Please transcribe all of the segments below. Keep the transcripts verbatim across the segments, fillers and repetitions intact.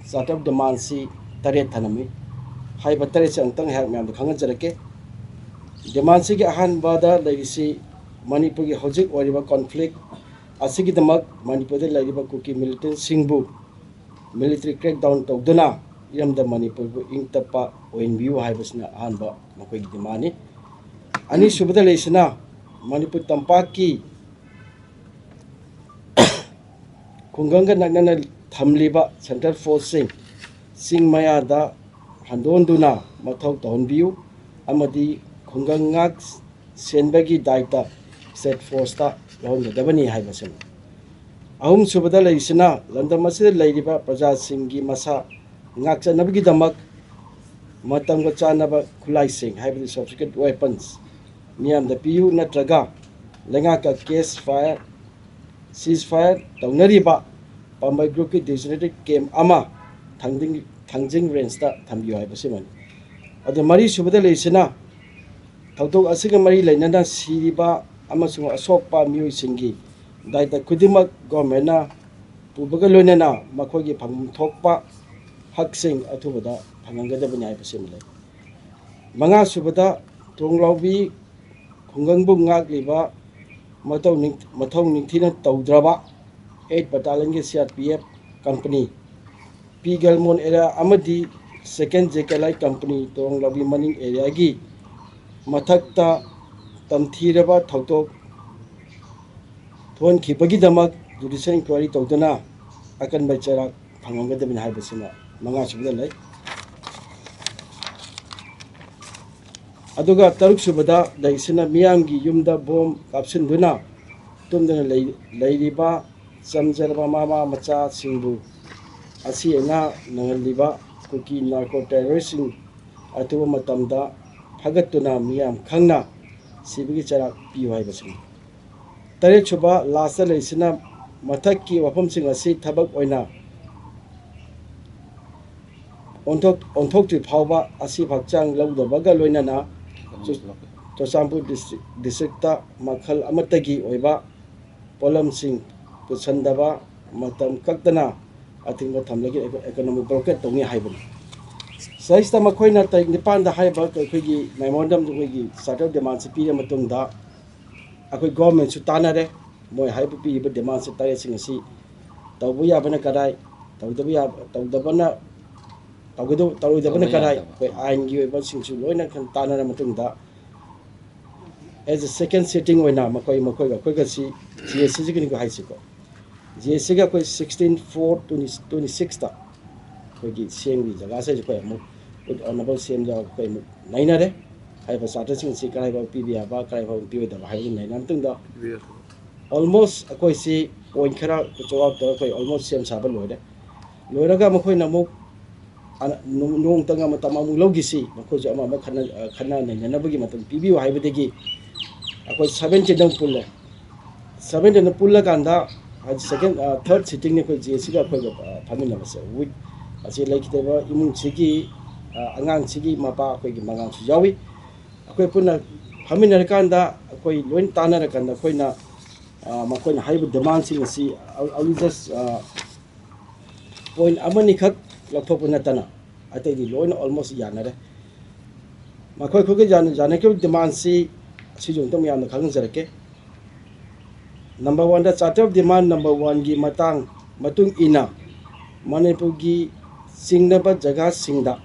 Charter of ꯗꯤꯃꯥꯟꯁꯤ ꯇꯔꯦꯠ ꯊꯅꯝꯃꯤ꯫ ꯍꯥꯏꯔꯤꯕ ꯇꯔꯦꯠꯁꯦ ꯑꯃꯨꯛꯇꯪ ꯑꯩꯍꯥꯛ ꯃꯌꯥꯝꯗ ꯈꯪꯍꯟꯖꯔꯛꯀꯦ꯫ ꯗꯤꯃꯥꯟꯁꯤꯒꯤ ꯑꯍꯥꯟꯕꯗ ꯂꯩꯔꯤꯁꯤ ꯃꯅꯤꯄꯨꯔꯒꯤ ꯍꯧꯖꯤꯛ ꯑꯣꯏꯔꯤꯕ ꯀꯣꯟꯐ꯭ꯂꯤꯛ ꯑꯁꯤꯒꯤꯗꯃꯛ ꯃꯅꯤꯄꯨꯔꯗ ꯂꯩꯔꯤꯕ ꯀꯨꯀꯤ ꯃꯤꯂꯤꯇꯦꯟꯁꯤꯡꯕꯨ ꯃꯤꯂꯤꯇꯔꯤ ꯀ꯭ꯔꯦꯛꯗꯥꯎꯟ ꯇꯧꯗꯨꯅ ꯏꯔꯝꯗꯝ ꯃꯅꯤꯄꯨꯔꯕꯨ ꯏꯪ ꯇꯞꯄ ꯑꯣꯏꯍꯟꯕꯤꯌꯨ ꯍꯥꯏꯕꯁꯤꯅ ꯑꯍꯥꯟꯕ ꯃꯈꯣꯏꯒꯤ ꯗꯤꯃꯥꯟꯅꯤ꯫ ꯑꯅꯤꯁꯨꯕꯗ ꯂꯩꯔꯤꯁꯤꯅ ꯃꯅꯤꯄꯨꯔ ꯇꯝꯄꯥꯛꯀꯤ ꯈꯨꯡꯒꯪꯒ ꯅꯛꯅꯅ ꯊꯝꯂꯤꯕ ꯁꯦꯟꯇ꯭ꯔꯦꯜ ꯐꯣꯔꯁꯁꯤꯡ ꯆꯤꯡ ꯃꯌꯥꯗ ꯍꯟꯗꯣꯟꯗꯨꯅ ꯃꯊꯧ ꯇꯧꯍꯟꯕꯤꯌꯨ ꯑꯃꯗꯤ ꯈꯨꯡꯒꯪ ꯉꯥꯛ ꯁꯦꯟꯕꯒꯤ ꯗꯥꯏꯇ ꯁ꯭ꯇꯦꯠ ꯐꯣꯔꯁꯇ ꯂꯧꯍꯟꯒꯗꯕꯅꯤ ꯍꯥꯏꯕꯁꯤꯅꯤ꯫ ꯑꯍꯨꯝꯁꯨꯕꯗ ꯂꯩꯔꯤꯁꯤꯅ ꯂꯝꯗꯝ ꯑꯁꯤꯗ ꯂꯩꯔꯤꯕ ꯄ꯭ꯔꯖꯥꯁꯤꯡꯒꯤ ꯃꯁꯥ ꯉꯥꯛꯆꯅꯕꯒꯤꯗꯃꯛ ꯃꯇꯝꯒ ꯆꯥꯟꯅꯕ ꯈꯨꯠꯂꯥꯏꯁꯤꯡ, ꯍꯥꯏꯕꯗꯤ ꯁꯣꯐꯤꯁꯇꯤꯀꯦꯠ ꯋꯦꯄꯟꯁ, ꯃꯤꯌꯥꯝꯗ ꯄꯤꯌꯨ, ꯅꯠꯇ꯭ꯔꯒ ꯂꯩꯉꯥꯛꯀ ꯀꯦꯁ ꯐꯥꯌꯔ, ꯁꯤꯖ ꯐꯥꯌꯔ ꯇꯧꯅꯔꯤꯕ ꯄꯥꯝꯕꯩ ꯒ꯭ꯔꯨꯞꯀꯤ ꯗꯤꯖꯤꯒꯅꯦꯇꯦꯠ ꯀꯦꯝꯞ ꯑꯃ ꯊꯥꯡꯖꯤꯡ, ꯊꯥꯡꯖꯤꯡ ꯔꯦꯟꯖꯇ ꯊꯝꯕꯤꯌꯨ ꯍꯥꯏꯕꯁꯤꯃꯅꯤ꯫ ꯑꯗꯨ ꯃꯔꯤꯁꯨꯕꯗ ꯂꯩꯔꯤꯁꯤꯅ ꯊꯧꯗꯣꯛ ꯑꯁꯤꯒ ꯃꯔꯤ ꯂꯩꯅꯅ ꯁꯤꯔꯤꯕ ꯑꯃꯁꯨꯡ ꯑꯁꯣꯛꯄ ꯃꯤꯑꯣꯏꯁꯤꯡꯒꯤ ꯗꯥꯏꯇ ꯈꯨꯗꯤꯡꯃꯛ ꯒꯣꯔꯃꯦꯟꯅ ꯄꯨꯕꯒ ꯂꯣꯏꯅꯅ ꯃꯈꯣꯏꯒꯤ ꯐꯪꯐꯝ ꯊꯣꯛꯄ ꯍꯛꯁꯤꯡ ꯑꯊꯨꯕꯗ ꯐꯪꯍꯟꯒꯗꯕꯅꯤ ꯍꯥꯏꯕꯁꯤꯃ ꯂꯩ꯫ ꯃꯉꯥꯁꯨꯕꯗ ꯊꯣꯡꯂꯥꯎꯕꯤ ꯈꯨꯡꯒꯪꯕꯨ ꯉꯥꯛꯂꯤꯕ ꯃꯊꯧ ꯅꯤꯡ-, ꯃꯊꯧ ꯅꯤꯡꯊꯤꯅ ꯇꯧꯗ꯭ꯔꯕ ꯑꯩꯠ ꯕꯇꯥꯂꯤꯌꯟꯒꯤ C R P F company, P Gelmon area ꯑꯃꯗꯤ Sekhen J K L I company ꯇꯣꯡꯂꯕꯤ ꯃꯅꯤꯡ ꯑꯦꯔꯤꯌꯥꯒꯤ ꯃꯊꯛꯇ ꯇꯝꯊꯤꯔꯕ ꯊꯧꯗꯣꯛ ꯊꯣꯛꯍꯟꯈꯤꯕꯒꯤꯗꯃꯛ ꯖꯨꯗꯤꯁꯤꯌꯦꯜ ꯏꯟꯀ꯭ꯋꯥꯏꯔꯤ ꯇꯧꯗꯨꯅ ꯑꯀꯟꯕ ꯆꯩꯔꯥꯛ ꯐꯪꯍꯟꯒꯗꯕꯅꯤ ꯍꯥꯏꯕꯁꯤꯅ ꯃꯉꯥꯁꯨꯕꯗ ꯂꯩ꯫ ꯑꯗꯨꯒ ꯇꯔꯨꯛꯁꯨꯕꯗ ꯂꯩꯔꯤꯁꯤꯅ ꯃꯤꯌꯥꯝꯒꯤ ꯌꯨꯝꯗ ꯕꯣꯝ ꯀꯥꯞꯁꯤꯟꯗꯨꯅ ꯇꯨꯝꯗꯨꯅ ꯂꯩ-, ꯂꯩꯔꯤꯕ ꯆꯝꯖꯔꯕ ꯃꯃꯥ ꯃꯆꯥꯁꯤꯡꯕꯨ ꯑꯁꯤ ꯑꯅꯥ ꯅꯪꯍꯜꯂꯤꯕ ꯀꯨꯀꯤ ꯅꯥꯔꯀꯣ ꯇꯦꯔꯣꯔꯤꯁꯁꯤꯡ ꯑꯊꯨꯕ ꯃꯇꯝꯗ ꯐꯥꯒꯠꯇꯨꯅ ꯃꯤꯌꯥꯝ ꯈꯪꯅ ꯁꯤꯕꯒꯤ ꯆꯩꯔꯥꯛ ꯄꯤꯌꯨ ꯍꯥꯏꯕꯁꯤꯅꯤ꯫ ꯇꯔꯦꯠꯁꯨꯕ ꯂꯥꯁꯇ ꯂꯩꯔꯤꯁꯤꯅ ꯃꯊꯛꯀꯤ ꯋꯥꯐꯝꯁꯤꯡ ꯑꯁꯤ ꯊꯕꯛ ꯑꯣꯏꯅ ꯑꯣꯟꯊꯣꯛ-, ꯑꯣꯟꯊꯣꯛꯇ꯭ꯔꯤ ꯐꯥꯎꯕ ꯑꯁꯤ ꯍꯛꯆꯥꯡ ꯂꯧꯗꯕꯒ ꯂꯣꯏꯅꯅ ꯆꯨ-, ꯆꯨꯔꯆꯥꯟꯄꯨꯔ ꯗꯤꯁꯇ꯭ꯔꯤꯛ, ꯗꯤꯁꯇ꯭ꯔꯤꯛꯇ ꯃꯈꯜ ꯑꯃꯠꯇꯒꯤ ꯑꯣꯏꯕ ꯄꯣꯠꯂꯝꯁꯤꯡ ꯄꯨꯁꯟꯗꯕ, ꯃꯇꯝ ꯀꯛꯇꯅ ꯑꯊꯤꯡꯕ ꯊꯝꯂꯒ economic blockade ꯇꯧꯅꯤ ꯍꯥꯏꯕꯅꯤ꯫ ꯁꯤꯗꯩꯁꯤꯗ ꯃꯈꯣꯏꯅ ꯇꯥꯔꯤꯛ ꯅꯤꯄꯥꯟꯗ ꯍꯥꯏꯔꯤꯕ ꯑꯩꯈꯣꯏꯒꯤ memorandum, ꯑꯩꯈꯣꯏꯒꯤ charter demand ꯁꯤ ꯄꯤꯔ ꯃꯇꯨꯡꯗ, ꯑꯩꯈꯣꯏ government ꯁꯨ ꯇꯥꯟꯅꯔꯦ꯫ ꯃꯣꯏ ꯍꯥꯏꯔꯤꯕ ꯄꯤꯔꯤꯕ demand ꯁꯤ ꯇꯔꯦꯠꯁꯤꯡ ꯑꯁꯤ ꯇꯧꯕ ꯌꯥꯕꯅ ꯀꯗꯥꯏ, ꯇꯧꯗꯕ ꯌꯥꯕ, ꯇꯧꯗꯕꯅ, ꯇꯧꯒꯗꯧ-, ꯇꯧꯔꯣꯏꯗꯕꯅ ꯇꯧꯕ ꯀꯗꯥꯏ, ꯌꯥꯗꯕ꯫ ꯑꯩꯈꯣꯏ ꯑꯥꯏꯟꯒꯤ ꯑꯣꯏꯕꯁꯤꯡꯁꯨ ꯂꯣꯏꯅ ꯈꯟ-, ꯇꯥꯟꯅꯔ ꯃꯇꯨꯡꯗ, as a second sitting ꯑꯣꯏꯅ ꯃꯈꯣꯏ, ꯃꯈꯣꯏꯒ ꯑꯩꯈꯣꯏꯒꯁꯤ G S C ꯁꯤꯒꯤꯅꯤꯀꯣ ꯍꯥꯏꯁꯤꯀꯣ, G S C ꯒ ꯑꯩꯈꯣꯏ sixteen four twenty twenty sixꯇ ꯑꯩꯈꯣꯏꯒꯤ C M ꯒꯤ ꯖꯒꯥꯁꯤꯗ ꯑꯩꯈꯣꯏ ꯑꯃꯨꯛ with honorable C M ꯗ ꯑꯩꯈꯣꯏ ꯑꯃꯨꯛ ꯅꯩꯅꯔꯦ꯫ ꯍꯥꯏꯔꯤꯕ charter ꯁꯤꯡ ꯑꯁꯤ ꯀꯗꯥꯏ ꯐꯥꯎ ꯄꯤꯕ ꯌꯥꯕ, ꯀꯗꯥꯏ ꯐꯥꯎ ꯄꯤꯔꯣꯏꯗꯕ ꯍꯥꯏꯕꯗꯨ ꯅꯩꯅꯔ ꯃꯇꯨꯡꯗ, almost ꯑꯩꯈꯣꯏꯁꯤ point ꯈꯔ ꯆꯥꯎꯔꯥꯛꯇ ꯑꯩꯈꯣꯏ almost ꯁꯦꯝ ꯁꯥꯕ ꯂꯣꯏꯔꯦ꯫ ꯂꯣꯏꯔꯒ ꯃꯈꯣꯏꯅ ꯑꯃꯨꯛ ꯑꯅ-, ꯅꯣꯡ-, ꯅꯣꯡꯇꯪ ꯑꯃ ꯇꯝ ꯑꯃꯨꯛ ꯂꯧꯈꯤꯁꯤ, ꯃꯈꯣꯏꯁꯨ ꯑꯃ ꯑꯃ ꯈꯟꯅ, ꯑ, ꯈꯟꯅ ꯅꯩꯅꯅꯕꯒꯤ ꯃꯇꯝ ꯄꯤꯕꯤꯌꯨ ꯍꯥꯏꯕꯗꯒꯤ ꯑꯩꯈꯣꯏ seventeen ꯑꯃꯨꯛ ꯄꯨꯜꯂꯦ꯫ Seventeen ꯄꯨꯜꯂꯀꯥꯟꯗ, ꯍꯥꯏꯗꯤ second, ꯑ, third sitting ꯅꯤ ꯑꯩꯈꯣꯏ G S C ꯒ ꯑꯩꯈꯣꯏꯒ, ꯑ, ꯐꯝꯃꯤꯟꯅꯕꯁꯦ꯫ With ꯑꯁꯤ ꯂꯩꯈꯤꯗꯕ ꯏꯃꯨꯡꯁꯤꯒꯤ, ꯑ, ꯑꯉꯥꯡꯁꯤꯒꯤ ꯃꯄꯥ ꯑꯩꯈꯣꯏꯒꯤ ꯃꯉꯥꯡꯁꯨ ꯌꯥꯎꯏ꯫ ꯑꯩꯈꯣꯏ ꯄꯨꯟꯅ ꯐꯝꯃꯤꯟꯅꯔꯀꯥꯟꯗ, ꯑꯩꯈꯣꯏ ꯂꯣꯏ ꯇꯥꯟꯅꯔꯀꯥꯟꯗ ꯑꯩꯈꯣꯏꯅ, ꯑ, ꯃꯈꯣꯏꯅ ꯍꯥꯏꯔꯤꯕ demandꯁꯤꯡ ꯑꯁꯤ, I, I will just, ꯑ, point ꯑꯃꯅꯤꯈꯛ ꯂꯧꯊꯣꯛꯄ ꯅꯠꯇꯅ ꯑꯇꯩꯗꯤ ꯂꯣꯏꯅ almost ꯌꯥꯅꯔꯦ꯫ ꯃꯈꯣꯏ ꯑꯩꯈꯣꯏꯒ ꯌꯥꯅ-, ꯌꯥꯅꯈꯤꯕ demandꯁꯤ ꯑꯁꯤꯁꯨ ꯑꯝꯇꯪ ꯃꯌꯥꯝꯅ ꯈꯪꯍꯟꯖꯔꯛꯀꯦ꯫ Number oneꯗ, charter of demand number oneꯒꯤ ꯃꯇꯥꯡ, ꯃꯇꯨꯡ ꯏꯟꯅ ꯃꯅꯤꯄꯨꯔꯒꯤ ꯆꯤꯡꯅꯕ ꯖꯒꯥꯁꯤꯡꯗ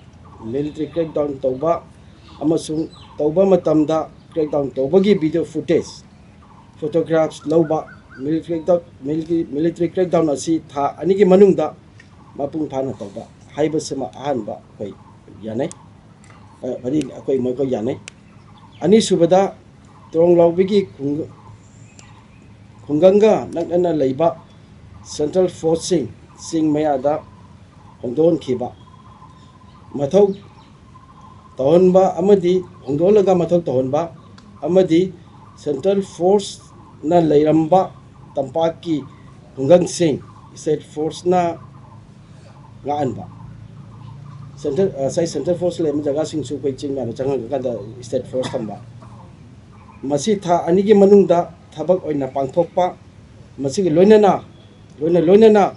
military crackdown ꯇꯧꯕ ꯑꯃꯁꯨꯡ ꯇꯧꯕ ꯃꯇꯝꯗ crackdown ꯇꯧꯕꯒꯤ video footage, photographs ꯂꯧꯕ, military crackdown, military, military crackdown ꯑꯁꯤ ꯊꯥ ꯑꯅꯤꯒꯤ ꯃꯅꯨꯡꯗ ꯃꯄꯨꯡ ꯐꯥꯅ ꯇꯧꯕ ꯍꯥꯏꯕꯁꯤꯃ ꯑꯍꯥꯟꯕ ꯑꯩꯈꯣꯏ ꯌꯥꯅꯩ꯫ ꯑ, ꯃꯔꯤ ꯑꯩꯈꯣꯏ ꯃꯈꯣꯏ ꯌꯥꯅꯩ꯫ ꯑꯅꯤꯁꯨꯕꯗ, ꯇ꯭ꯔꯣꯡꯂꯥꯎꯕꯤꯒꯤ ꯈꯨꯡꯒ-, ꯈꯨꯡꯒꯪꯒ ꯅꯛꯅꯅ ꯂꯩꯕ central forceꯁꯤꯡ ꯆꯤꯡ ꯃꯌꯥꯗ ꯍꯣꯡꯗꯣꯛꯍꯟꯈꯤꯕ, ꯃꯊꯧ ꯇꯧꯍꯟꯕ ꯑꯃꯗꯤ ꯍꯣꯡꯗꯣꯛꯍꯜꯂꯒ ꯃꯊꯧ ꯇꯧꯍꯟꯕ ꯑꯃꯗꯤ central forceꯅ ꯂꯩꯔꯝꯕ ꯇꯝꯄꯥꯛꯀꯤ ꯈꯨꯡꯒꯪꯁꯤꯡ state forceꯅ ꯉꯥꯛꯍꯟꯕ꯫ Central, ꯑ, ꯉꯁꯥꯏ central force ꯂꯩꯔꯝꯕ ꯖꯒꯥꯁꯤꯡꯁꯨ ꯑꯩꯈꯣꯏ ꯆꯤꯡ ꯃꯌꯥꯗ ꯆꯪꯍꯟꯈ꯭ꯔꯀꯥꯟꯗ state force ꯊꯝꯕ꯫ ꯃꯁꯤ ꯊꯥ ꯑꯅꯤꯒꯤ ꯃꯅꯨꯡꯗ ꯊꯕꯛ ꯑꯣꯏꯅ ꯄꯥꯡꯊꯣꯛꯄ꯫ ꯃꯁꯤꯒꯤ ꯂꯣꯏꯅꯅ, ꯂꯣꯏꯅ, ꯂꯣꯏꯅꯅ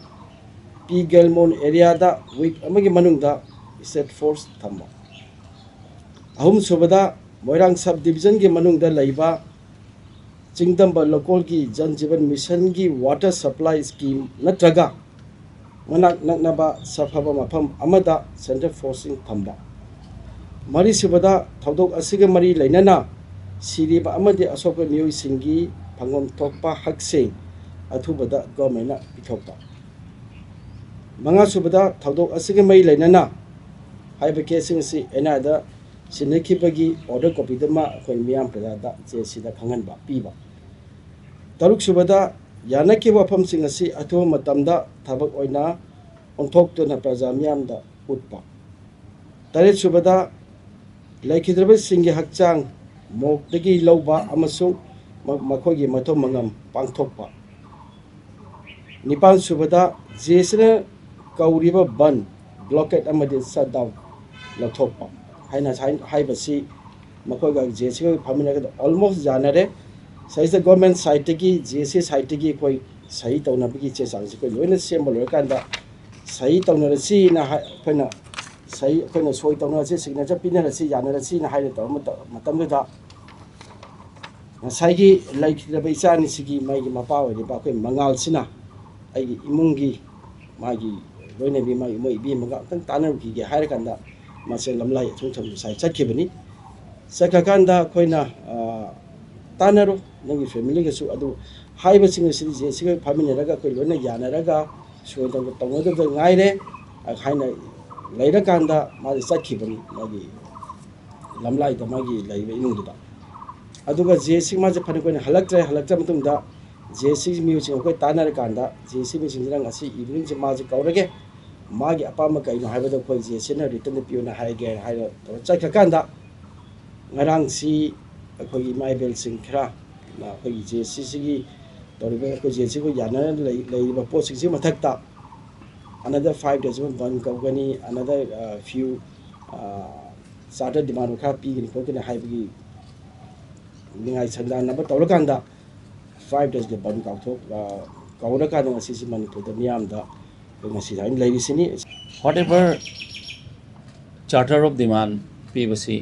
ꯄꯤ ꯒꯦꯜꯃꯣꯟ ꯑꯦꯔꯤꯌꯥꯗ ꯋꯤꯛ ꯑꯃꯒꯤ ꯃꯅꯨꯡꯗ ꯁ꯭ꯇꯦꯠ ꯐꯣꯔꯁ ꯊꯝꯕ꯫ ꯑꯍꯨꯝꯁꯨꯕꯗ, ꯃꯣꯏꯔꯥꯡ ꯁꯕ ꯗꯤꯕꯤꯖꯟꯒꯤ ꯃꯅꯨꯡꯗ ꯂꯩꯕ ꯆꯤꯡꯗꯝꯕ ꯂꯣꯀꯣꯜꯒꯤ ꯖꯟ ꯖꯤꯕꯟ ꯃꯤꯁꯟꯒꯤ ꯋꯥꯇꯔ ꯁꯄ꯭ꯂꯥꯏ ꯁ꯭ꯀꯤꯝ ꯅꯠꯇ꯭ꯔꯒ ꯃꯅꯥꯛ ꯅꯛꯅꯕ ꯁꯥꯐꯕ ꯃꯐꯝ ꯑꯃꯗ ꯁꯦꯟꯇ꯭ꯔꯦꯜ ꯐꯣꯔꯁꯁꯤꯡ ꯊꯝꯕ꯫ ꯃꯔꯤꯁꯨꯕꯗ, ꯊꯧꯗꯣꯛ ꯑꯁꯤꯒ ꯃꯔꯤ ꯂꯩꯅꯅ ꯁꯤꯔꯤꯕ ꯑꯃꯗꯤ ꯑꯁꯣꯛꯄ ꯃꯤꯑꯣꯏꯁꯤꯡꯒꯤ ꯐꯪꯐꯝ ꯊꯣꯛꯄ ꯍꯛꯁꯤꯡ ꯑꯊꯨꯕꯗ ꯒꯣꯔꯃꯦꯟꯅ ꯄꯤꯊꯣꯛꯄ꯫ ꯃꯉꯥꯁꯨꯕꯗ, ꯊꯧꯗꯣꯛ ꯑꯁꯤꯒ ꯃꯔꯤ ꯂꯩꯅꯅ ꯍꯥꯏꯔꯤꯕ ꯀꯦꯁꯁꯤꯡ ꯑꯁꯤ ꯑꯦꯟ ꯑꯥꯏ ꯑꯦꯗ ꯁꯤꯟꯅꯈꯤꯕꯒꯤ ꯑꯣꯔꯗꯔ ꯀꯣꯄꯤꯗꯨꯃ ꯑꯩꯈꯣꯏ ꯃꯤꯌꯥꯝ ꯄ꯭ꯔꯖꯥꯗ ꯖꯦ ꯁꯤꯗ ꯈꯪꯍꯟꯕ ꯄꯤꯕ꯫ ꯇꯔꯨꯛꯁꯨꯕꯗ, ꯌꯥꯅꯈꯤꯕ ꯋꯥꯐꯝꯁꯤꯡ ꯑꯁꯤ ꯑꯊꯨꯕ ꯃꯇꯝꯗ ꯊꯕꯛ ꯑꯣꯏꯅ ꯑꯣꯟꯊꯣꯛꯇꯨꯅ ꯄ꯭ꯔꯖꯥ ꯃꯤꯌꯥꯝꯗ ꯎꯠꯄ꯫ ꯇꯔꯦꯠꯁꯨꯕꯗ, ꯂꯩꯈꯤꯗ꯭ꯔꯕꯁꯤꯡꯒꯤ ꯍꯛꯆꯥꯡ ꯃꯣꯔꯒꯇꯒꯤ ꯂꯧꯕ ꯑꯃꯁꯨꯡ ꯃ-, ꯃꯈꯣꯏꯒꯤ ꯃꯊꯧ ꯃꯉꯝ ꯄꯥꯡꯊꯣꯛꯄ꯫ ꯅꯤꯄꯥꯟꯁꯨꯕꯗ, ꯖꯦ ꯁꯤꯅ ꯀꯧꯔꯤꯕ ꯕꯟ, ꯕ꯭ꯂꯣꯀꯦꯠ ꯑꯃꯗꯤ ꯁꯠ ꯗꯥꯎꯟ ꯂꯧꯊꯣꯛꯄ ꯍꯥꯏꯅ ꯍꯥꯏ-, ꯍꯥꯏꯕꯁꯤ ꯃꯈꯣꯏꯒ ꯖꯦ ꯁꯤꯒ ꯐꯝꯃꯤꯟꯅꯔꯒ ꯑꯣꯜꯃꯣꯁ ꯌꯥꯅꯔꯦ꯫ ꯁꯤꯗꯩꯁꯤꯗ ꯒꯣꯔꯃꯦꯟ ꯁꯥꯏꯠꯇꯒꯤ, ꯖꯦ ꯁꯤ ꯁꯥꯏꯠꯇꯒꯤ ꯑꯩꯈꯣꯏ ꯁꯍꯤ ꯇꯧꯅꯕꯒꯤ ꯆꯦ ꯆꯥꯡꯁꯤ ꯑꯩꯈꯣꯏ ꯂꯣꯏꯅ ꯁꯦꯝꯕ ꯂꯣꯏꯔꯀꯥꯟꯗ ꯁꯍꯤ ꯇꯧꯅꯔꯁꯤꯅ ꯍꯥꯏ-, ꯑꯩꯈꯣꯏꯅ ꯁꯍꯤ, ꯑꯩꯈꯣꯏꯅ ꯁꯣꯏ ꯇꯧꯅꯔꯁꯤ, ꯁꯤꯒꯅꯦꯆꯔ ꯄꯤꯅꯔꯁꯤ, ꯌꯥꯅꯔꯁꯤꯅ ꯍꯥꯏꯅ ꯇꯧꯔ ꯃꯇꯝ-, ꯃꯇꯝꯗꯨꯗ ꯉꯁꯥꯏꯒꯤ ꯂꯩꯈꯤꯗ꯭ꯔꯕ ꯏꯆꯥ ꯑꯅꯤꯁꯤꯒꯤ ꯃꯥꯒꯤ ꯃꯄꯥ ꯑꯣꯏꯔꯤꯕ ꯑꯩꯈꯣꯏ ꯃꯉꯥꯜꯁꯤꯅ ꯑꯩꯒꯤ ꯏꯃꯨꯡꯒꯤ ꯃꯥꯒꯤ ꯂꯣꯏꯅꯕꯤ, ꯃꯥꯒꯤ ꯃꯣꯏ ꯏꯕꯦꯝꯃꯒ ꯑꯝꯇꯪ ꯇꯥꯟꯅꯔꯨꯈꯤꯒꯦ ꯍꯥꯏꯔꯀꯥꯟꯗ ꯃꯥꯁꯦ ꯂꯝꯂꯥꯏ ꯑꯊꯣꯡ ꯊꯝ ꯉꯁꯥꯏ ꯆꯠꯈꯤꯕꯅꯤ꯫ ꯆꯠꯈ꯭ꯔꯀꯥꯟꯗ ꯑꯩꯈꯣꯏꯅ, ꯑ, ꯇꯥꯟꯅꯔꯣ, ꯅꯪꯒꯤ ꯐꯦꯃꯤꯂꯤꯒꯁꯨ, ꯑꯗꯨ ꯍꯥꯏꯕꯁꯤꯡ ꯑꯁꯤꯗꯤ ꯖꯦ ꯁꯤꯒ ꯐꯝꯃꯤꯟꯅꯔꯒ ꯑꯩꯈꯣꯏ ꯂꯣꯏꯅ ꯌꯥꯅꯔꯒ ꯁꯣꯏ ꯇꯧ-, ꯇꯧꯅꯗꯕꯗ ꯉꯥꯏꯔꯦ ꯍꯥꯏꯅ ꯂꯩꯔꯀꯥꯟꯗ ꯃꯥꯁꯦ ꯆꯠꯈꯤꯕꯅꯤ, ꯃꯥꯒꯤ ꯂꯝꯂꯥꯏꯗ ꯃꯥꯒꯤ ꯂꯩꯔꯤꯕ ꯏꯃꯨꯡꯗꯨꯗ꯫ ꯑꯗꯨꯒ ꯖꯦ ꯁꯤ ꯃꯥꯁꯦ ꯐꯅ ꯀꯨꯏꯅ ꯍꯜꯂꯛꯇ꯭ꯔꯦ꯫ ꯍꯜꯂꯛꯇ꯭ꯔ ꯃꯇꯨꯡꯗ ꯖꯦ ꯁꯤ ꯃꯤꯑꯣꯏꯁꯤꯡ ꯑꯩꯈꯣꯏ ꯇꯥꯟꯅꯔꯀꯥꯟꯗ ꯖꯦ ꯁꯤ ꯃꯤꯁꯤꯡꯁꯤꯅ ꯉꯁꯤ ꯏꯚꯤꯅꯤꯡꯁꯦ ꯃꯥꯁꯦ ꯀꯧꯔꯒꯦ, ꯃꯥꯒꯤ ꯑꯄꯥꯝꯕ ꯀꯩꯅꯣ ꯍꯥꯏꯕꯗꯣ ꯑꯩꯈꯣꯏ ꯖꯦ ꯁꯤꯅ ꯔꯤꯇꯟꯗ ꯄꯤꯌꯨꯅ ꯍꯥꯏꯔꯒꯦ ꯍꯥꯏꯅ ꯇꯧꯔ ꯆꯠꯈ꯭ꯔꯀꯥꯟꯗ ꯉꯔꯥꯡꯁꯤ ꯑꯩꯈꯣꯏꯒꯤ ꯏꯃꯥ ꯏꯕꯦꯜꯁꯤꯡ ꯈꯔ ꯑꯩꯈꯣꯏꯒꯤ ꯖꯦ ꯁꯤꯁꯤꯒꯤ ꯇꯧꯔꯤꯕ ꯑꯩꯈꯣꯏ ꯖꯦ ꯁꯤꯒ ꯌꯥꯅꯔ ꯂꯩ-, ꯂꯩꯔꯤꯕ ꯄꯣꯠꯁꯤꯡꯁꯤꯒꯤ ꯃꯊꯛꯇ another five days ꯑꯃ ꯕꯟ ꯀꯧꯒꯅꯤ, another, uh, few, uh, charter demand ꯈꯔ ꯄꯤꯒꯅꯤ ꯈꯣꯠꯀꯅꯤ ꯍꯥꯏꯕꯒꯤ ꯅꯤꯡꯉꯥꯏ ꯁꯪꯗꯥꯟꯅꯕ ꯇꯧꯔꯀꯥꯟꯗ five days ꯀꯤ ꯕꯟ ꯀꯥꯎꯊꯣꯛ-, ꯑ, ꯀꯧꯔꯀꯥꯟꯗ ꯉꯁꯤꯁꯤ ꯃꯅꯤꯄꯨꯔꯗ ꯃꯤꯌꯥꯝꯗ ꯉꯁꯤ ꯁꯨꯃꯥꯏꯅ ꯂꯩꯔꯤꯁꯤꯅꯤ꯫ Whatever charter of demand ꯄꯤꯕꯁꯤ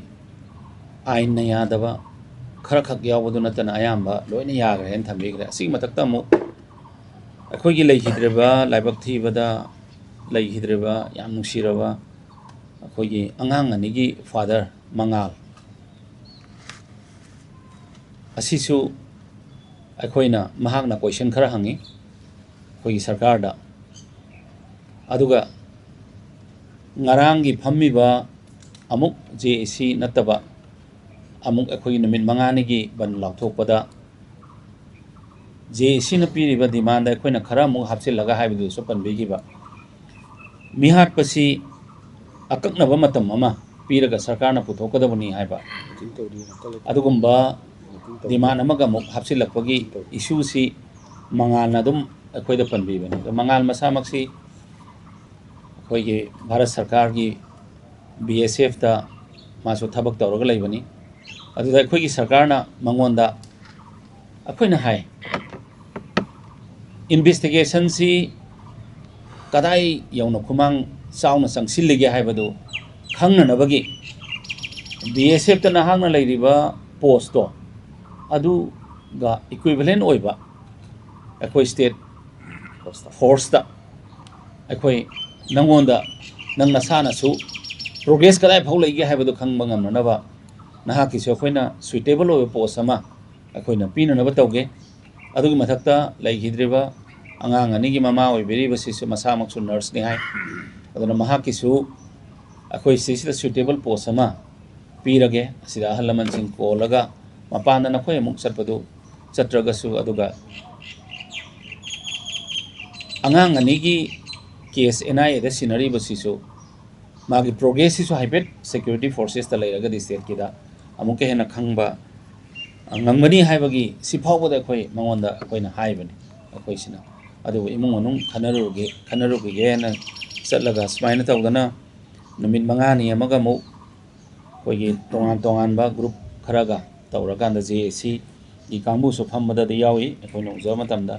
ꯑꯥꯏꯟꯅ ꯌꯥꯗꯕ ꯈꯔꯈꯛ ꯌꯥꯎꯕꯗꯨ ꯅꯠꯇꯅ ꯑꯌꯥꯝꯕ ꯂꯣꯏꯅ ꯌꯥꯈ꯭ꯔꯦ ꯍꯥꯏꯅ ꯊꯝꯕꯤꯈ꯭ꯔꯦ꯫ ꯑꯁꯤꯒꯤ ꯃꯊꯛꯇ ꯑꯃꯨꯛ ꯑꯩꯈꯣꯏꯒꯤ ꯂꯩꯈꯤꯗ꯭ꯔꯤꯕ, ꯂꯥꯏꯕꯛ ꯊꯤꯕꯗ ꯂꯩꯈꯤꯗ꯭ꯔꯤꯕ ꯌꯥꯝ ꯅꯨꯡꯁꯤꯔꯕ ꯑꯩꯈꯣꯏꯒꯤ ꯑꯉꯥꯡ ꯑꯅꯤꯒꯤ ꯐꯥꯗꯔ ꯃꯉꯥꯜ ꯑꯁꯤꯁꯨ ꯑꯩꯈꯣꯏꯅ, ꯃꯍꯥꯛꯅ ꯀꯣꯏꯁꯟ ꯈꯔ ꯍꯪꯉꯤ ꯑꯩꯈꯣꯏꯒꯤ ꯁꯔꯀꯥꯔꯗ꯫ ꯑꯗꯨꯒ ꯉꯔꯥꯡꯒꯤ ꯐꯝꯃꯤꯕ ꯑꯃꯨꯛ ꯖꯦ ꯑꯦ ꯁꯤ ꯅꯠꯇꯕ ꯑꯃꯨꯛ ꯑꯩꯈꯣꯏꯒꯤ ꯅꯨꯃꯤꯠ ꯃꯉꯥꯅꯤꯒꯤ ꯕꯟ ꯂꯥꯎꯊꯣꯛꯄꯗ ꯖꯦ ꯑꯦ ꯁꯤꯅ ꯄꯤꯔꯤꯕ ꯗꯤꯃꯥꯟꯗ ꯑꯩꯈꯣꯏꯅ ꯈꯔ ꯑꯃꯨꯛ ꯍꯥꯞꯆꯤꯜꯂꯒ ꯍꯥꯏꯕꯗꯨꯁꯨ ꯄꯟꯕꯤꯈꯤꯕ꯫ ꯃꯤꯍꯥꯠꯄꯁꯤ ꯑꯀꯛꯅꯕ ꯃꯇꯝ ꯑꯃ ꯄꯤꯔꯒ ꯁꯔꯀꯥꯔꯅ ꯄꯨꯊꯣꯛꯀꯗꯕꯅꯤ ꯍꯥꯏꯕ ꯑꯗꯨꯒꯨꯝꯕ ꯗꯤꯃꯥꯟ ꯑꯃꯒ ꯑꯃꯨꯛ ꯍꯥꯞꯆꯤꯜꯂꯛꯄꯒꯤ ꯏꯁꯨꯁꯤ ꯃꯉꯥꯜꯅ ꯑꯗꯨꯝ ꯑꯩꯈꯣꯏꯗ ꯄꯟꯕꯤꯕꯅꯤ꯫ ꯑꯗꯣ ꯃꯉꯥꯜ ꯃꯁꯥꯃꯛꯁꯤ ꯑꯩꯈꯣꯏꯒꯤ ꯚꯥꯔꯠ ꯁꯔꯀꯥꯔꯒꯤ ꯕꯤ ꯑꯦꯁ ꯑꯦꯐꯇ ꯃꯥꯁꯨ ꯊꯕꯛ ꯇꯧꯔꯒ ꯂꯩꯕꯅꯤ꯫ ꯑꯗꯨꯗ ꯑꯩꯈꯣꯏꯒꯤ ꯁꯔꯀꯥꯔꯅ ꯃꯉꯣꯟꯗ ꯑꯩꯈꯣꯏꯅ ꯍꯥꯏ, ꯏꯟꯚꯦꯁꯇꯤꯒꯦꯁꯟꯁꯤ ꯀꯗꯥꯏ ꯌꯧꯅ ꯈꯨꯃꯥꯡ ꯆꯥꯎꯅ ꯆꯪꯁꯤꯜꯂꯤꯒꯦ ꯍꯥꯏꯕꯗꯨ ꯈꯪꯅꯅꯕꯒꯤ ꯕꯤ ꯑꯦꯁ ꯑꯦꯐꯇ ꯅꯍꯥꯛꯅ ꯂꯩꯔꯤꯕ ꯄꯣꯁꯇꯣ ꯑꯗꯨꯒ ꯏꯀ꯭ꯋꯤꯚꯂꯦꯟ ꯑꯣꯏꯕ ꯑꯩꯈꯣꯏ ꯁ꯭ꯇꯦꯠ ꯐꯣꯔꯁꯇ ꯑꯩꯈꯣꯏ ꯅꯪꯉꯣꯟꯗ, ꯅꯪ ꯅꯁꯥꯅꯁꯨ ꯄ꯭ꯔꯣꯒ꯭ꯔꯦꯁ ꯀꯗꯥꯏ ꯐꯥꯎ ꯂꯩꯒꯦ ꯍꯥꯏꯕꯗꯨ ꯈꯪꯕ ꯉꯝꯅꯅꯕ ꯅꯍꯥꯛꯀꯤꯁꯨ ꯑꯩꯈꯣꯏꯅ ꯁꯨꯏꯇꯦꯕꯜ ꯑꯣꯏꯕ ꯄꯣꯁ ꯑꯃ ꯑꯩꯈꯣꯏꯅ ꯄꯤꯅꯅꯕ ꯇꯧꯒꯦ꯫ ꯑꯗꯨꯒꯤ ꯃꯊꯛꯇ ꯂꯩꯈꯤꯗ꯭ꯔꯤꯕ ꯑꯉꯥꯡ ꯑꯅꯤꯒꯤ ꯃꯃꯥ ꯑꯣꯏꯕꯤꯔꯤꯕꯁꯤꯁꯨ ꯃꯁꯥꯃꯛꯁꯨ ꯅꯔꯁꯅꯤ ꯍꯥꯏ꯫ ꯑꯗꯨꯅ ꯃꯍꯥꯛꯀꯤꯁꯨ ꯑꯩꯈꯣꯏ ꯁꯤꯁꯤꯗ ꯁꯨꯏꯇꯦꯕꯜ ꯄꯣꯁ ꯑꯃ ꯄꯤꯔꯒꯦ꯫ ꯑꯁꯤꯗ ꯑꯍꯜ ꯂꯃꯟꯁꯤꯡ ꯀꯣꯜꯂꯒ ꯃꯄꯥꯟꯗ ꯅꯈꯣꯏ ꯑꯃꯨꯛ ꯆꯠꯄꯗꯨ ꯆꯠꯇ꯭ꯔꯒꯁꯨ, ꯑꯗꯨꯒ ꯑꯉꯥꯡ ꯑꯅꯤꯒꯤ ꯀꯦꯁ ꯑꯦꯟ ꯑꯥꯏ ꯑꯦꯗ ꯁꯤꯟꯅꯔꯤꯕꯁꯤꯁꯨ ꯃꯥꯒꯤ ꯄ꯭ꯔꯣꯒ꯭ꯔꯦꯁꯁꯤꯁꯨ ꯍꯥꯏꯐꯦꯠ ꯁꯦꯀ꯭ꯌꯨꯔꯤꯇꯤ ꯐꯣꯔꯁꯦꯁꯇ ꯂꯩꯔꯒꯗꯤ ꯁ꯭ꯇꯦꯠꯀꯤꯗ ꯑꯃꯨꯛꯀ ꯍꯦꯟꯅ ꯈꯪꯕ ꯉꯝꯒꯅꯤ ꯍꯥꯏꯕꯒꯤ ꯁꯤ ꯐꯥꯎꯕꯗ ꯑꯩꯈꯣꯏ ꯃꯉꯣꯟꯗ ꯑꯩꯈꯣꯏꯅ ꯍꯥꯏꯕꯅꯤ ꯑꯩꯈꯣꯏꯁꯤꯅ꯫ ꯑꯗꯨꯕꯨ ꯏꯃꯨꯡ ꯃꯅꯨꯡ ꯈꯟꯅꯔꯨꯒꯦ, ꯈꯟꯅꯔꯨꯈꯤꯒꯦꯅ ꯆꯠꯂꯒ ꯁꯨꯃꯥꯏꯅ ꯇꯧꯗꯅ ꯅꯨꯃꯤꯠ ꯃꯉꯥꯅꯤ ꯑꯃꯒ ꯑꯃꯨꯛ ꯑꯩꯈꯣꯏꯒꯤ ꯇꯣꯉꯥꯟ ꯇꯣꯉꯥꯟꯕ ꯒ꯭ꯔꯨꯞ ꯈꯔꯒ ꯇꯧꯔꯀꯥꯟꯗ ꯖꯦ ꯑꯦ ꯁꯤꯒꯤ ꯀꯥꯡꯕꯨꯁꯨ ꯐꯝꯕꯗꯗꯤ ꯌꯥꯎꯏ ꯑꯩꯈꯣꯏꯅ ꯎꯖꯕ ꯃꯇꯝꯗ꯫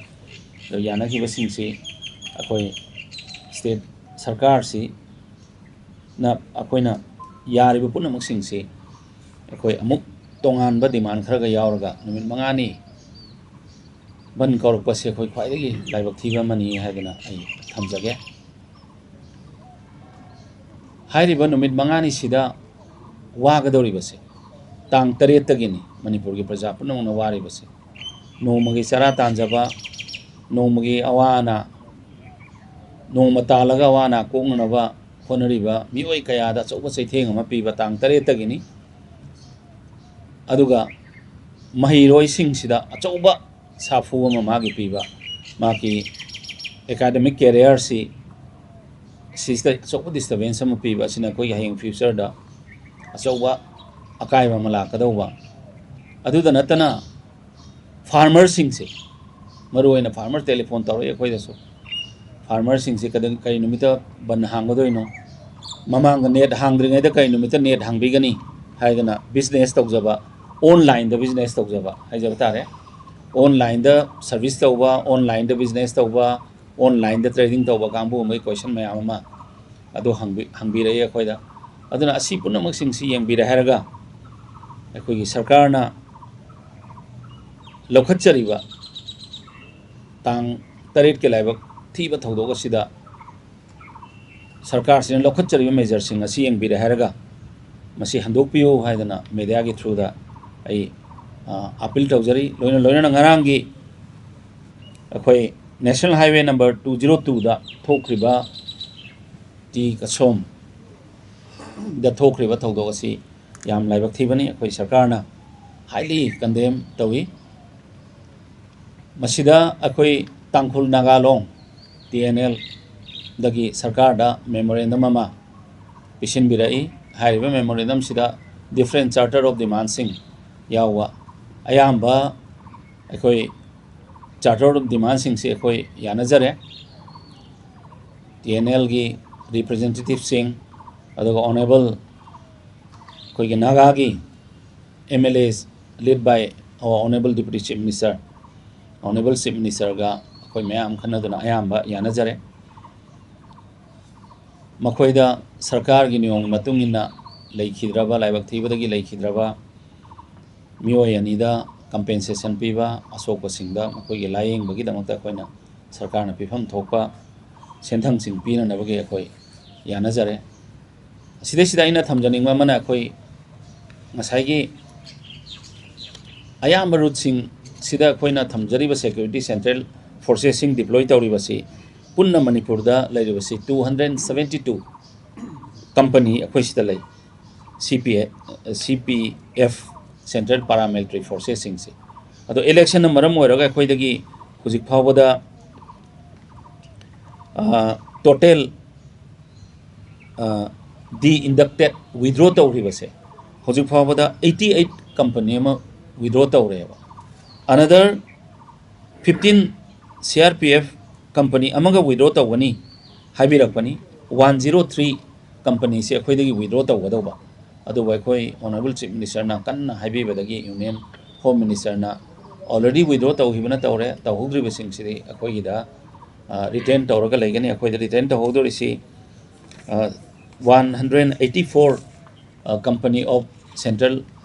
ꯑꯗꯣ ꯌꯥꯅꯈꯤꯕꯁꯤꯡꯁꯤ ꯑꯩꯈꯣꯏ ꯁ꯭ꯇꯦꯠ ꯁꯔꯀꯥꯔꯁꯤꯅ ꯑꯩꯈꯣꯏꯅ ꯌꯥꯔꯤꯕ ꯄꯨꯝꯅꯃꯛꯁꯤꯡꯁꯤ ꯑꯩꯈꯣꯏ ꯑꯃꯨꯛ ꯇꯣꯉꯥꯟꯕ ꯗꯤꯃꯥꯟ ꯈꯔꯒ ꯌꯥꯎꯔꯒ ꯅꯨꯃꯤꯠ ꯃꯉꯥꯅꯤ ꯕꯟ ꯀꯧꯔꯛꯄꯁꯦ ꯑꯩꯈꯣꯏ ꯈ꯭ꯋꯥꯏꯗꯒꯤ ꯂꯥꯏꯕꯛ ꯊꯤꯕ ꯑꯃꯅꯤ ꯍꯥꯏꯗꯅ ꯑꯩ ꯊꯝꯖꯒꯦ꯫ ꯍꯥꯏꯔꯤꯕ ꯅꯨꯃꯤꯠ ꯃꯉꯥꯅꯤꯁꯤꯗ ꯋꯥꯒꯗꯧꯔꯤꯕꯁꯦ ꯇꯥꯡ ꯇꯔꯦꯠꯇꯒꯤꯅꯤ ꯃꯅꯤꯄꯨꯔꯒꯤ ꯄ꯭ꯔꯖꯥ ꯄꯨꯝꯅꯃꯛꯅ ꯋꯥꯔꯤꯕꯁꯦ꯫ ꯅꯣꯡꯃꯒꯤ ꯆꯔꯥ ꯇꯥꯟꯖꯕ, ꯅꯣꯡꯃꯒꯤ ꯑꯋꯥ ꯑꯅꯥ, ꯅꯣꯡꯃ ꯇꯥꯜꯂꯒ ꯑꯋꯥ ꯑꯅꯥ ꯀꯣꯛꯅꯅꯕ ꯍꯣꯠꯅꯔꯤꯕ ꯃꯤꯑꯣꯏ ꯀꯌꯥꯗ ꯑꯆꯧꯕ ꯆꯩꯊꯦꯡ ꯑꯃ ꯄꯤꯕ ꯇꯥꯡ ꯇꯔꯦꯠꯇꯒꯤꯅꯤ꯫ ꯑꯗꯨꯒ ꯃꯍꯩꯔꯣꯏꯁꯤꯡꯁꯤꯗ ꯑꯆꯧꯕ ꯁꯥꯐꯨ ꯑꯃ ꯃꯥꯒꯤ ꯄꯤꯕ, ꯃꯥꯒꯤ ꯑꯦꯀꯥꯗꯃꯤꯛ ꯀꯦꯔꯤꯌꯔꯁꯤ ꯁꯤꯁꯤꯗ ꯑꯆꯧꯕ ꯗꯤꯁꯇꯔꯕꯦꯟꯁ ꯑꯃ ꯄꯤꯕ ꯑꯁꯤꯅ ꯑꯩꯈꯣꯏꯒꯤ ꯍꯌꯦꯡ ꯐ꯭ꯌꯨꯆꯔꯗ ꯑꯆꯧꯕ ꯑꯀꯥꯏꯕ ꯑꯃ ꯂꯥꯛꯀꯗꯧꯕ꯫ ꯑꯗꯨꯗ ꯅꯠꯇꯅ ꯐꯥꯔꯃꯔꯁꯤꯡꯁꯦ, ꯃꯔꯨꯑꯣꯏꯅ ꯐꯥꯔꯃꯔ ꯇꯦꯂꯤꯐꯣꯟ ꯇꯧꯔꯛꯏ ꯑꯩꯈꯣꯏꯗꯁꯨ꯫ ꯐꯥꯔꯃꯔꯁꯤꯡꯁꯦ ꯀꯗ-, ꯀꯔꯤ ꯅꯨꯃꯤꯠꯇ ꯕꯟ ꯍꯥꯡꯒꯗꯣꯏꯅꯣ? ꯃꯃꯥꯡꯗ ꯅꯦꯠ ꯍꯥꯡꯗ꯭ꯔꯤꯉꯩꯗ ꯀꯔꯤ ꯅꯨꯃꯤꯠꯇ ꯅꯦꯠ ꯍꯥꯡꯕꯤꯒꯅꯤ ꯍꯥꯏꯗꯅ ꯕꯤꯖꯤꯅꯦꯁ ꯇꯧꯖꯕ, ꯑꯣꯟꯂꯥꯏꯟꯗ ꯕꯤꯖꯤꯅꯦꯁ ꯇꯧꯖꯕ ꯍꯥꯏꯖꯕ ꯇꯥꯔꯦ꯫ ꯑꯣꯟꯂꯥꯏꯟꯗ ꯁꯔꯚꯤꯁ ꯇꯧꯕ, ꯑꯣꯟꯂꯥꯏꯟꯗ ꯕꯤꯖꯤꯅꯦꯁ ꯇꯧꯕ, ꯑꯣꯟꯂꯥꯏꯟꯗ ꯇ꯭ꯔꯦꯗꯤꯡ ꯇꯧꯕ ꯀꯥꯡꯕꯨ ꯑꯃꯒꯤ ꯀꯣꯏꯁꯟ ꯃꯌꯥꯝ ꯑꯃ ꯑꯗꯨ ꯍꯪꯕꯤ-, ꯍꯪꯕꯤꯔꯛꯏ ꯑꯩꯈꯣꯏꯗ꯫ ꯑꯗꯨꯅ ꯑꯁꯤ ꯄꯨꯝꯅꯃꯛꯁꯤꯡꯁꯤ ꯌꯦꯡꯕꯤꯔꯦ ꯍꯥꯏꯔꯒ ꯑꯩꯈꯣꯏꯒꯤ ꯁꯔꯀꯥꯔꯅ ꯂꯧꯈꯠꯆꯔꯤꯕ ꯇꯥꯡ ꯇꯔꯦꯠꯀꯤ ꯂꯥꯏꯕꯛ ꯊꯤꯕ ꯊꯧꯗꯣꯛ ꯑꯁꯤꯗ ꯁꯔꯀꯥꯔꯁꯤꯅ ꯂꯧꯈꯠꯆꯔꯤꯕ ꯃꯦꯖꯔꯁꯤꯡ ꯑꯁꯤ ꯌꯦꯡꯕꯤꯔꯦ ꯍꯥꯏꯔꯒ ꯃꯁꯤ ꯍꯟꯗꯣꯛꯄꯤꯌꯨ ꯍꯥꯏꯗꯅ ꯃꯦꯗꯤꯌꯥꯒꯤ ꯊ꯭ꯔꯨꯗ ꯑꯩ, ꯑ, ꯑꯥꯄꯤꯜ ꯇꯧꯖꯔꯤ꯫ ꯂꯣꯏꯅ ꯂꯣꯏꯅꯅ ꯉꯔꯥꯡꯒꯤ ꯑꯩꯈꯣꯏ national highway number two zero ꯇꯨꯗ ꯊꯣꯛꯈ꯭ꯔꯤꯕ ꯇꯤ ꯀꯁꯣꯝꯗ ꯊꯣꯛꯈ꯭ꯔꯤꯕ ꯊꯧꯗꯣꯛ ꯑꯁꯤ ꯌꯥꯝ ꯂꯥꯏꯕꯛ ꯊꯤꯕꯅꯤ꯫ ꯑꯩꯈꯣꯏ ꯁꯔꯀꯥꯔꯅ highly condemn ꯇꯧꯏ꯫ ꯃꯁꯤꯗ ꯑꯩꯈꯣꯏ ꯇꯥꯡꯈꯨꯜ ꯅꯥꯒꯥ ꯂꯣꯡ, ꯇꯤ ꯑꯦꯟ ꯑꯦꯜꯗꯒꯤ ꯁꯔꯀꯥꯔꯗ ꯃꯦꯃꯣꯔꯦꯟꯗꯝ ꯑꯃ ꯄꯤꯁꯤꯟꯕꯤꯔꯛꯏ꯫ ꯍꯥꯏꯔꯤꯕ ꯃꯦꯃꯣꯔꯦꯟꯗꯝꯁꯤꯗ different charter of demandꯁꯤꯡ ꯌꯥꯎꯕ, ꯑꯌꯥꯝꯕ ꯑꯩꯈꯣꯏ charter of demandꯁꯤꯡꯁꯤ ꯑꯩꯈꯣꯏ ꯌꯥꯅꯖꯔꯦ꯫ ꯇꯤ ꯑꯦꯟ ꯑꯦꯜꯒꯤ ꯔꯤꯄ꯭ꯔꯖꯦꯟꯇꯦꯇꯤꯞꯁꯤꯡ, ꯑꯗꯨꯒ ꯑꯣꯅꯦꯕꯜ ꯑꯩꯈꯣꯏꯒꯤ ꯅꯥꯒꯥꯒꯤ M L As led by our honourable Deputy Chief Minister, honourable Chief Ministerꯒ ꯑꯩꯈꯣꯏ ꯃꯌꯥꯝ ꯈꯟꯅꯗꯨꯅ ꯑꯌꯥꯝꯕ ꯌꯥꯅꯖꯔꯦ꯫ ꯃꯈꯣꯏꯗ ꯁꯔꯀꯥꯔꯒꯤ ꯅꯤꯌꯣꯝꯒꯤ ꯃꯇꯨꯡ ꯏꯟꯅ ꯂꯩꯈꯤꯗ꯭ꯔꯕ, ꯂꯥꯏꯕꯛ ꯊꯤꯕꯗꯒꯤ ꯂꯩꯈꯤꯗ꯭ꯔꯕ ꯃꯤꯑꯣꯏ ꯑꯅꯤꯗ compensation ꯄꯤꯕ, ꯑꯁꯣꯛꯄꯁꯤꯡꯗ ꯃꯈꯣꯏꯒꯤ ꯂꯥꯌꯦꯡꯕꯒꯤꯗꯃꯛꯇ ꯑꯩꯈꯣꯏꯅ ꯁꯔꯀꯥꯔꯅ ꯄꯤꯐꯝ ꯊꯣꯛꯄ ꯁꯦꯟꯊꯪꯁꯤꯡ ꯄꯤꯅꯅꯕꯒꯤ ꯑꯩꯈꯣꯏ ꯌꯥꯅꯖꯔꯦ꯫ ꯑꯁꯤꯗꯩꯁꯤꯗ ꯑꯩꯅ ꯊꯝꯖꯅꯤꯡꯕ ꯑꯃꯅ, ꯑꯩꯈꯣꯏ ꯉꯁꯥꯏꯒꯤ ꯑꯌꯥꯝꯕ ꯔꯨꯠꯁꯤꯡ ꯁꯤꯗ ꯑꯩꯈꯣꯏꯅ ꯊꯝꯖꯔꯤꯕ security central forcesꯁꯤꯡ deploy ꯇꯧꯔꯤꯕꯁꯤ ꯄꯨꯟꯅ ꯃꯅꯤꯄꯨꯔꯗ ꯂꯩꯔꯤꯕꯁꯤ two hundred seventy two company ꯑꯩꯈꯣꯏ ꯁꯤꯗ ꯂꯩ꯫ C P, C P F, Central Paramilitary Forcesꯁꯤꯡꯁꯦ꯫ ꯑꯗꯣ electionꯅ ꯃꯔꯝ ꯑꯣꯏꯔꯒ ꯑꯩꯈꯣꯏꯗꯒꯤ ꯍꯧꯖꯤꯛ ꯐꯥꯎꯕꯗ, ꯑ, total, ꯑ, de-inducted, withdraw ꯇꯧꯈꯤꯕꯁꯦ ꯍꯧꯖꯤꯛ ꯐꯥꯎꯕꯗ eighty eight company ꯑꯃ withdraw ꯇꯧꯔꯦꯕ꯫ Another fifteen C R P F company ꯑꯃꯒ withdraw ꯇꯧꯒꯅꯤ ꯍꯥꯏꯕꯤꯔꯛꯄꯅꯤ꯫ One zero three companyꯁꯦ ꯑꯩꯈꯣꯏꯗꯒꯤ withdraw ꯇꯧꯒꯗꯧꯕ꯫ ꯑꯗꯨꯕꯨ ꯑꯩꯈꯣꯏ Honourable Chief Ministerꯅ ꯀꯟꯅ ꯍꯥꯏꯕꯤꯕꯗꯒꯤ Union Home Ministerꯅ already withdraw ꯇꯧꯈꯤꯕꯅ ꯇꯧꯔꯦ, ꯇꯧꯍꯧꯗ꯭ꯔꯤꯕꯁꯤꯡꯁꯤꯗꯤ ꯑꯩꯈꯣꯏꯒꯤꯗ, ꯑ, retain ꯇꯧꯔꯒ ꯂꯩꯒꯅꯤ꯫ ꯑꯩꯈꯣꯏꯗ retain ꯇꯧꯍꯧꯗꯣꯔꯤꯁꯤ, ꯑ, one hundred eighty four, ꯑ, company of central,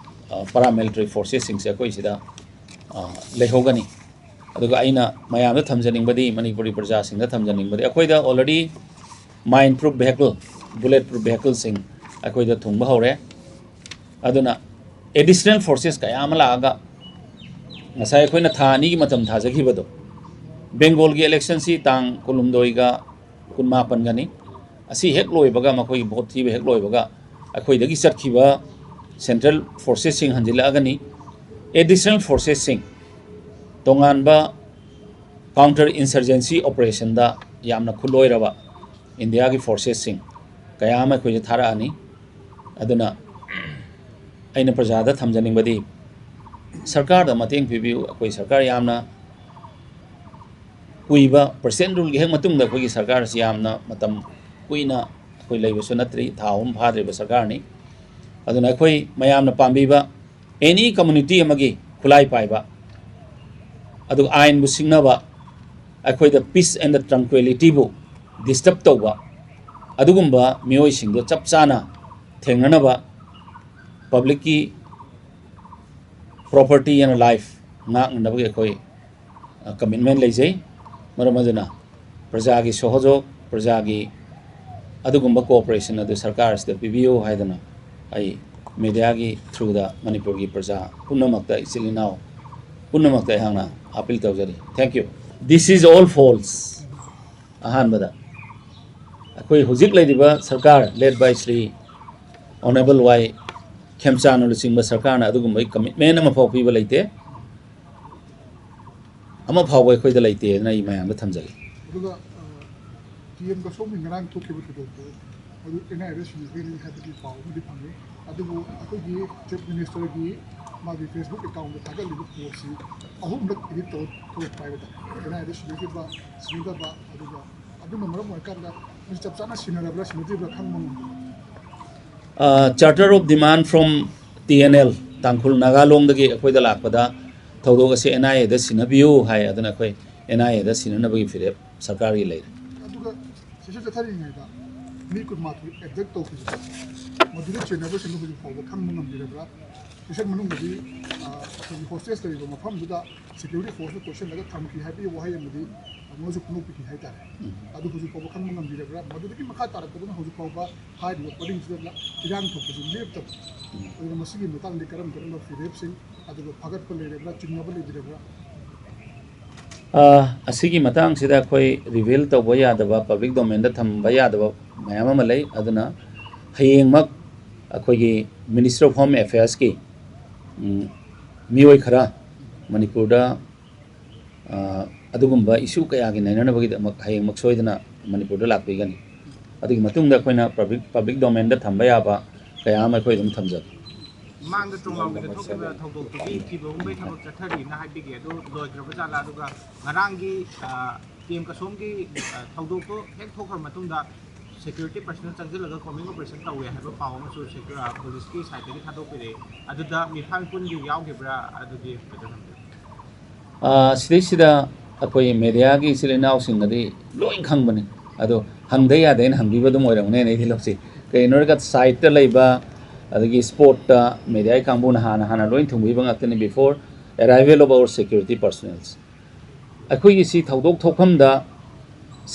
ꯑ, paramilitary forcesꯁꯤꯡꯁꯦ ꯑꯩꯈꯣꯏ ꯁꯤꯗ, ꯑ, ꯂꯩꯍꯧꯒꯅꯤ꯫ ꯑꯗꯨꯒ ꯑꯩꯅ ꯃꯌꯥꯝꯗ ꯊꯝꯖꯅꯤꯡꯕꯗꯤ, ꯃꯅꯤꯄꯨꯔꯤ ꯄ꯭ꯔꯖꯥꯁꯤꯡꯗ ꯊꯝꯖꯅꯤꯡꯕꯗꯤ, ꯑꯩꯈꯣꯏꯗ already mine proof vehicle, bullet proof vehicleꯁꯤꯡ ꯑꯩꯈꯣꯏꯗ ꯊꯨꯡꯕ ꯍꯧꯔꯦ꯫ ꯑꯗꯨꯅ additional forces ꯀꯌꯥ ꯑꯃ ꯂꯥꯛꯑꯒ ꯉꯁꯥꯏ ꯑꯩꯈꯣꯏꯅ ꯊꯥ ꯑꯅꯤꯒꯤ ꯃꯇꯝ ꯊꯥꯖꯈꯤꯕꯗꯣ, ꯕꯦꯡꯒꯣꯜꯒꯤ electionꯁꯤ ꯇꯥꯡ ꯀꯨꯟꯍꯨꯝꯗꯣꯏꯒ ꯀꯨꯟꯃꯥꯄꯟꯒꯅꯤ꯫ ꯑꯁꯤ ꯍꯦꯛ ꯂꯣꯏꯕꯒ, ꯃꯈꯣꯏꯒꯤ vote ꯊꯤꯕ ꯍꯦꯛ ꯂꯣꯏꯕꯒ ꯑꯩꯈꯣꯏꯗꯒꯤ ꯆꯠꯈꯤꯕ central forcesꯁꯤꯡ ꯍꯟꯖꯤꯜꯂꯛꯑꯒꯅꯤ꯫ Additional forcesꯁꯤꯡ, ꯇꯣꯉꯥꯟꯕ counter insurgency operationꯗ ꯌꯥꯝꯅ ꯈꯨꯠꯂꯣꯏꯔꯕ ꯏꯟꯗꯤꯌꯥꯒꯤ forcesꯁꯤꯡ ꯀꯌꯥ ꯑꯃ ꯑꯩꯈꯣꯏꯗ ꯊꯥꯔꯛꯑꯅꯤ꯫ ꯑꯗꯨꯅ ꯑꯩꯅ ꯄ꯭ꯔꯖꯥꯗ ꯊꯝꯖꯅꯤꯡꯕꯗꯤ, ꯁꯔꯀꯥꯔꯗ ꯃꯇꯦꯡ ꯄꯤꯕꯤꯌꯨ꯫ ꯑꯩꯈꯣꯏ ꯁꯔꯀꯥꯔ ꯌꯥꯝꯅ ꯀꯨꯏꯕ, President ruleꯒꯤ ꯍꯦꯛ ꯃꯇꯨꯡꯗ ꯑꯩꯈꯣꯏꯒꯤ ꯁꯔꯀꯥꯔꯁꯤ ꯌꯥꯝꯅ ꯃꯇꯝ ꯀꯨꯏꯅ ꯑꯩꯈꯣꯏ ꯂꯩꯕꯁꯨ ꯅꯠꯇ꯭ꯔꯤ, ꯊꯥ ꯑꯍꯨꯝ ꯐꯥꯗ꯭ꯔꯤꯕ ꯁꯔꯀꯥꯔꯅꯤ꯫ ꯑꯗꯨꯅ ꯑꯩꯈꯣꯏ ꯃꯌꯥꯝꯅ ꯄꯥꯝꯕꯤꯕ any community ꯑꯃꯒꯤ ꯈꯨꯠꯂꯥꯏ ꯄꯥꯏꯕ, ꯑꯗꯨꯒ ꯑꯥꯏꯟꯕꯨ ꯁꯤꯡꯅꯕ, ꯑꯩꯈꯣꯏꯗ peace and tranquilityꯕꯨ disturb ꯇꯧꯕ, ꯑꯗꯨꯒꯨꯝꯕ ꯃꯤꯑꯣꯏꯁꯤꯡꯗꯣ ꯆꯞ ꯆꯥꯅ ꯊꯦꯡꯅꯅꯕ, ꯄꯕ꯭ꯂꯤꯛꯀꯤ property and life ꯉꯥꯛꯅꯅꯕꯒꯤ ꯑꯩꯈꯣꯏ ꯀꯃꯤꯠꯃꯦꯟ ꯂꯩꯖꯩ꯫ ꯃꯔꯝ ꯑꯗꯨꯅ ꯄ꯭ꯔꯖꯥꯒꯤ ꯁꯍꯣꯖꯣꯛ, ꯄ꯭ꯔꯖꯥꯒꯤ ꯑꯗꯨꯒꯨꯝꯕ ꯀꯣꯑꯣꯄꯔꯦꯁꯟ ꯑꯗꯨ ꯁꯔꯀꯥꯔ ꯑꯁꯤꯗ ꯄꯤꯕꯤꯌꯨ ꯍꯥꯏꯗꯅ ꯑꯩ ꯃꯦꯗꯤꯌꯥꯒꯤ ꯊ꯭ꯔꯨꯗ ꯃꯅꯤꯄꯨꯔꯒꯤ ꯄ꯭ꯔꯖꯥ ꯄꯨꯝꯅꯃꯛꯇ, ꯏꯆꯤꯜ ꯏꯅꯥꯎ ꯄꯨꯝꯅꯃꯛꯇ ꯑꯩꯍꯥꯛꯅ ꯑꯥꯄꯤꯜ ꯇꯧꯖꯔꯤ꯫ Thank you. This is all false. ꯑꯍꯥꯟꯕꯗ, ꯑꯩꯈꯣꯏ ꯍꯧꯖꯤꯛ ꯂꯩꯔꯤꯕ ꯁꯔꯀꯥꯔ, led by ꯁ꯭ꯔꯤ ꯑꯣꯅꯔꯦꯕꯜ ꯋꯥꯏ ꯈꯦꯝꯆꯥꯟꯅ ꯂꯨꯆꯤꯡꯕ ꯁꯔꯀꯥꯔꯅ ꯑꯗꯨꯒꯨꯝꯕꯒꯤ ꯀꯃꯤꯠꯃꯦꯟ ꯑꯃꯐꯥꯎ ꯄꯤꯕ ꯂꯩꯇꯦ꯫ ꯑꯃ ꯐꯥꯎꯕ ꯑꯩꯈꯣꯏꯗ ꯂꯩꯇꯦ ꯍꯥꯏꯗꯅ ꯑꯩ ꯃꯌꯥꯝꯗ ꯊꯝꯖꯒꯦ꯫ ꯑꯗꯨꯒ ꯇꯤ ꯑꯦꯝ ꯀꯁꯣꯝꯒꯤ ꯉꯔꯥꯡ ꯊꯣꯛꯈꯤꯕ ꯊꯧꯗꯣꯛꯇꯨ, ꯃꯗꯨ ꯑꯦꯟ ꯑꯥꯏ ꯑꯦꯗ ꯁꯤꯟꯅꯈ꯭ꯔꯦ ꯍꯥꯏꯕꯒꯤ ꯄꯥꯎ ꯑꯃꯗꯤ ꯐꯪꯉꯤ꯫ ꯑꯗꯨꯕꯨ ꯑꯩꯈꯣꯏꯒꯤ ꯆꯤꯐ ꯃꯤꯅꯤꯁꯇꯔꯒꯤ ꯃꯥꯒꯤ ꯐꯦꯁꯕꯨꯛ ꯑꯦꯀꯥꯎꯟꯗ ꯊꯥꯒꯠꯂꯤꯕ ꯄꯣꯠꯁꯤ ꯑꯍꯨꯝꯂꯛ ꯏꯗꯤꯠ ꯇꯧꯔ ꯊꯣꯛꯂꯛꯄ ꯍꯥꯏꯕ ꯇꯥꯔꯦ꯫ ꯑꯦꯟ ꯑꯥꯏ ꯑꯦꯗ ꯁꯤꯟꯅꯈꯤꯕ, ꯁꯤꯟꯅꯗꯕ, ꯑꯗꯨꯒ ꯑꯗꯨꯅ ꯃꯔꯝ ꯑꯣꯏꯔꯀꯥꯟꯗ ꯃꯁꯤ ꯆꯞ ꯆꯥꯅ ꯁꯤꯟꯅꯔꯕ꯭ꯔꯥ ꯁꯤꯟꯅꯗ꯭ꯔꯤꯕ꯭ꯔꯥ ꯈꯪꯕ ꯉꯝꯗꯦ꯫ Charter of Demand from T N L, ꯇꯥꯡꯈꯨꯜ ꯅꯥꯒꯥ ꯂꯣꯡꯗꯒꯤ ꯑꯩꯈꯣꯏꯗ ꯂꯥꯛꯄꯗ ꯊꯧꯗꯣꯛ ꯑꯁꯤ ꯑꯦꯟ ꯑꯥꯏ ꯑꯦꯗ ꯁꯤꯟꯅꯕꯤꯌꯨ ꯍꯥꯏ꯫ ꯑꯗꯨꯅ ꯑꯩꯈꯣꯏ ꯑꯦꯟ ꯑꯥꯏ ꯑꯦꯗ ꯁꯤꯟꯅꯅꯕꯒꯤ ꯐꯤꯔꯦꯞ ꯁꯔꯀꯥꯔꯒꯤ ꯂꯩꯔꯦ꯫ ꯑꯗꯨꯒ ꯁꯦꯁꯟ ꯆꯠꯊꯔꯤꯉꯩꯗ ꯃꯤ ꯀꯨꯟꯃꯥꯊꯣꯏ ꯑꯦꯕꯗꯛ ꯇꯧꯈꯤꯕꯗꯣ, ꯃꯗꯨꯗ ꯆꯦꯟꯅꯕꯁꯤꯡꯗꯨ ꯍꯧꯖꯤꯛ ꯐꯥꯎꯕ ꯈꯪꯕ ꯉꯝꯕꯤꯔꯕ꯭ꯔꯥ? ꯁꯦꯁꯟ ꯃꯅꯨꯡꯗꯗꯤ, ꯑ, ꯑꯩꯈꯣꯏꯒꯤ ꯍꯣꯁꯇꯦꯖ ꯂꯩꯔꯤꯕ ꯃꯐꯝꯗꯨꯗ ꯁꯦꯀ꯭ꯌꯨꯔꯤꯇꯤ ꯐꯣꯔꯁꯅ ꯀꯣꯏꯁꯤꯜꯂꯒ ꯊꯝꯈꯤ ꯍꯥꯏꯕꯒꯤ ꯋꯥꯍꯩ ꯑꯃꯗꯤ ꯃꯣꯏꯁꯨ ꯐꯣꯡꯗꯣꯛꯄꯤꯈꯤ ꯍꯥꯏꯇꯥꯔꯦ꯫ ꯎꯝ꯫ ꯑꯗꯨ ꯍꯧꯖꯤꯛ ꯐꯥꯎꯕ ꯈꯪꯕ ꯉꯝꯕꯤꯔꯕ꯭ꯔꯥ? ꯃꯗꯨꯗꯒꯤ ꯃꯈꯥ ꯇꯥꯔꯛꯄꯗꯅ ꯍꯧꯖꯤꯛ ꯐꯥꯎꯕ ꯍꯥꯏꯔꯤꯕ ꯄꯔꯤꯡꯁꯤꯗ ꯏꯔꯥꯡ ꯊꯣꯛꯄꯁꯤ ꯂꯦꯞꯇꯕ꯫ ꯎꯝ꯫ ꯑꯗꯨꯅ ꯃꯁꯤꯒꯤ ꯃꯇꯥꯡꯗ ꯀꯔꯝ ꯀꯔꯝꯕ ꯐꯤꯔꯦꯞꯁꯤꯡ, ꯑꯗꯨꯒ ꯐꯒꯠꯄ ꯂꯩꯔꯕ꯭ꯔꯥ, ꯆꯤꯡꯅꯕ ꯂꯩꯕꯤꯔꯕ꯭ꯔꯥ? ꯑ, ꯑꯁꯤꯒꯤ ꯃꯇꯥꯡꯁꯤꯗ ꯑꯩꯈꯣꯏ ꯔꯤꯚꯤꯜ ꯇꯧꯕ ꯌꯥꯗꯕ, ꯄꯕ꯭ꯂꯤꯛ ꯗꯣꯃꯦꯟꯗ ꯊꯝꯕ ꯌꯥꯗꯕ ꯃꯌꯥꯝ ꯑꯃ ꯂꯩ꯫ ꯑꯗꯨꯅ ꯍꯌꯦꯡꯃꯛ ꯑꯩꯈꯣꯏꯒꯤ ꯃꯤꯅꯤꯁꯇꯔ ꯑꯣꯐ ꯍꯣꯝ ꯑꯦꯐꯤꯌꯔꯁꯀꯤ, ꯎꯝ, ꯃꯤꯑꯣꯏ ꯈꯔ ꯃꯅꯤꯄꯨꯔꯗ, ꯑ, ꯑꯗꯨꯒꯨꯝꯕ ꯏꯁꯨ ꯀꯌꯥꯒꯤ ꯅꯩꯅꯅꯕꯒꯤꯗꯃꯛ ꯍꯌꯦꯡꯃꯛ ꯁꯣꯏꯗꯅ ꯃꯅꯤꯄꯨꯔꯗ ꯂꯥꯛꯄꯤꯒꯅꯤ꯫ ꯑꯗꯨꯒꯤ ꯃꯇꯨꯡꯗ ꯑꯩꯈꯣꯏꯅ ꯄꯕ꯭ꯂꯤꯛ, ꯄꯕ꯭ꯂꯤꯛ ꯗꯣꯃꯦꯟꯗ ꯊꯝꯕ ꯌꯥꯕ ꯀꯌꯥ ꯑꯃ ꯑꯩꯈꯣꯏ ꯑꯗꯨꯝ ꯊꯝꯖꯒꯦ꯫ ꯃꯥꯡꯗ ꯇ꯭ꯔꯣꯡꯂꯥꯎꯕꯤꯗ ꯊꯣꯛꯈꯤꯕ ꯊꯧꯗꯣꯛꯇꯨꯒꯤ ꯊꯤꯕ ꯍꯨꯝꯕꯩ ꯊꯕꯛ ꯆꯠꯊꯔꯤꯅ ꯍꯥꯏꯕꯤꯒꯦ꯫ ꯑꯗꯨ ꯂꯣꯏꯈ꯭ꯔꯕ ꯖꯥꯠꯂꯥ? ꯑꯗꯨꯒ ꯉꯔꯥꯡꯒꯤ, ꯑ, ꯇꯤ ꯑꯦꯝ ꯀꯁꯣꯝꯒꯤ, ꯑ, ꯊꯧꯗꯣꯛꯇꯣ ꯍꯦꯛ ꯊꯣꯛꯈ꯭ꯔ ꯃꯇꯨꯡꯗ ꯁꯦꯀ꯭ꯌꯨꯔꯤꯇꯤ ꯄꯔꯁꯅꯦꯜ ꯆꯪꯁꯤꯜꯂꯒ ꯀꯣꯝꯕꯤꯡ ꯑꯣꯄꯔꯦꯁꯟ ꯇꯧꯋꯦ ꯍꯥꯏꯕ ꯄꯥꯎ ꯑꯃꯁꯨ ꯁꯦꯀ꯭ꯌꯨ-, ꯑ, ꯄꯨꯂꯤꯁꯀꯤ ꯁꯥꯏꯠꯇꯒꯤ ꯊꯥꯗꯣꯛꯄꯤꯔꯛꯑꯦ꯫ ꯑꯗꯨꯗ ꯃꯤꯐꯥ ꯃꯤꯄꯨꯟꯒꯤ ꯌꯥꯎꯈꯤꯕ꯭ꯔꯥ? ꯑꯗꯨꯗꯤ ꯍꯥꯏꯐꯦꯠꯇꯪ ꯊꯝꯕꯤꯌꯨ꯫ ꯑ, ꯁꯤꯗꯩꯁꯤꯗ ꯑꯩꯈꯣꯏ ꯃꯦꯗꯤꯌꯥꯒꯤ ꯏꯆꯤꯜ ꯏꯅꯥꯎꯁꯤꯡꯅꯗꯤ ꯂꯣꯏ ꯈꯪꯕꯅꯤ꯫ ꯑꯗꯣ ꯍꯪꯗ ꯌꯥꯗꯦꯅ ꯍꯪꯕꯤꯕ ꯑꯗꯨꯝ ꯑꯣꯏꯔꯝꯒꯅꯦꯅ ꯑꯩꯗꯤ ꯂꯧꯖꯩ꯫ ꯀꯩꯒꯤꯅꯣ ꯍꯥꯏꯔꯒ ꯁꯥꯏꯠꯇ ꯂꯩꯕ, ꯑꯗꯒꯤ ꯁ꯭ꯄꯣꯔꯠꯇ ꯃꯦꯗꯤꯌꯥꯒꯤ ꯀꯥꯡꯕꯨꯅ ꯍꯥꯟꯅ ꯍꯥꯟꯅ ꯂꯣꯏ ꯊꯨꯡꯕꯤꯕ ꯉꯥꯛꯇꯅꯤ, before arrival of our security personnels꯫ ꯑꯩꯈꯣꯏꯒꯤ ꯁꯤ ꯊꯧꯗꯣꯛ ꯊꯣꯛꯐꯝꯗ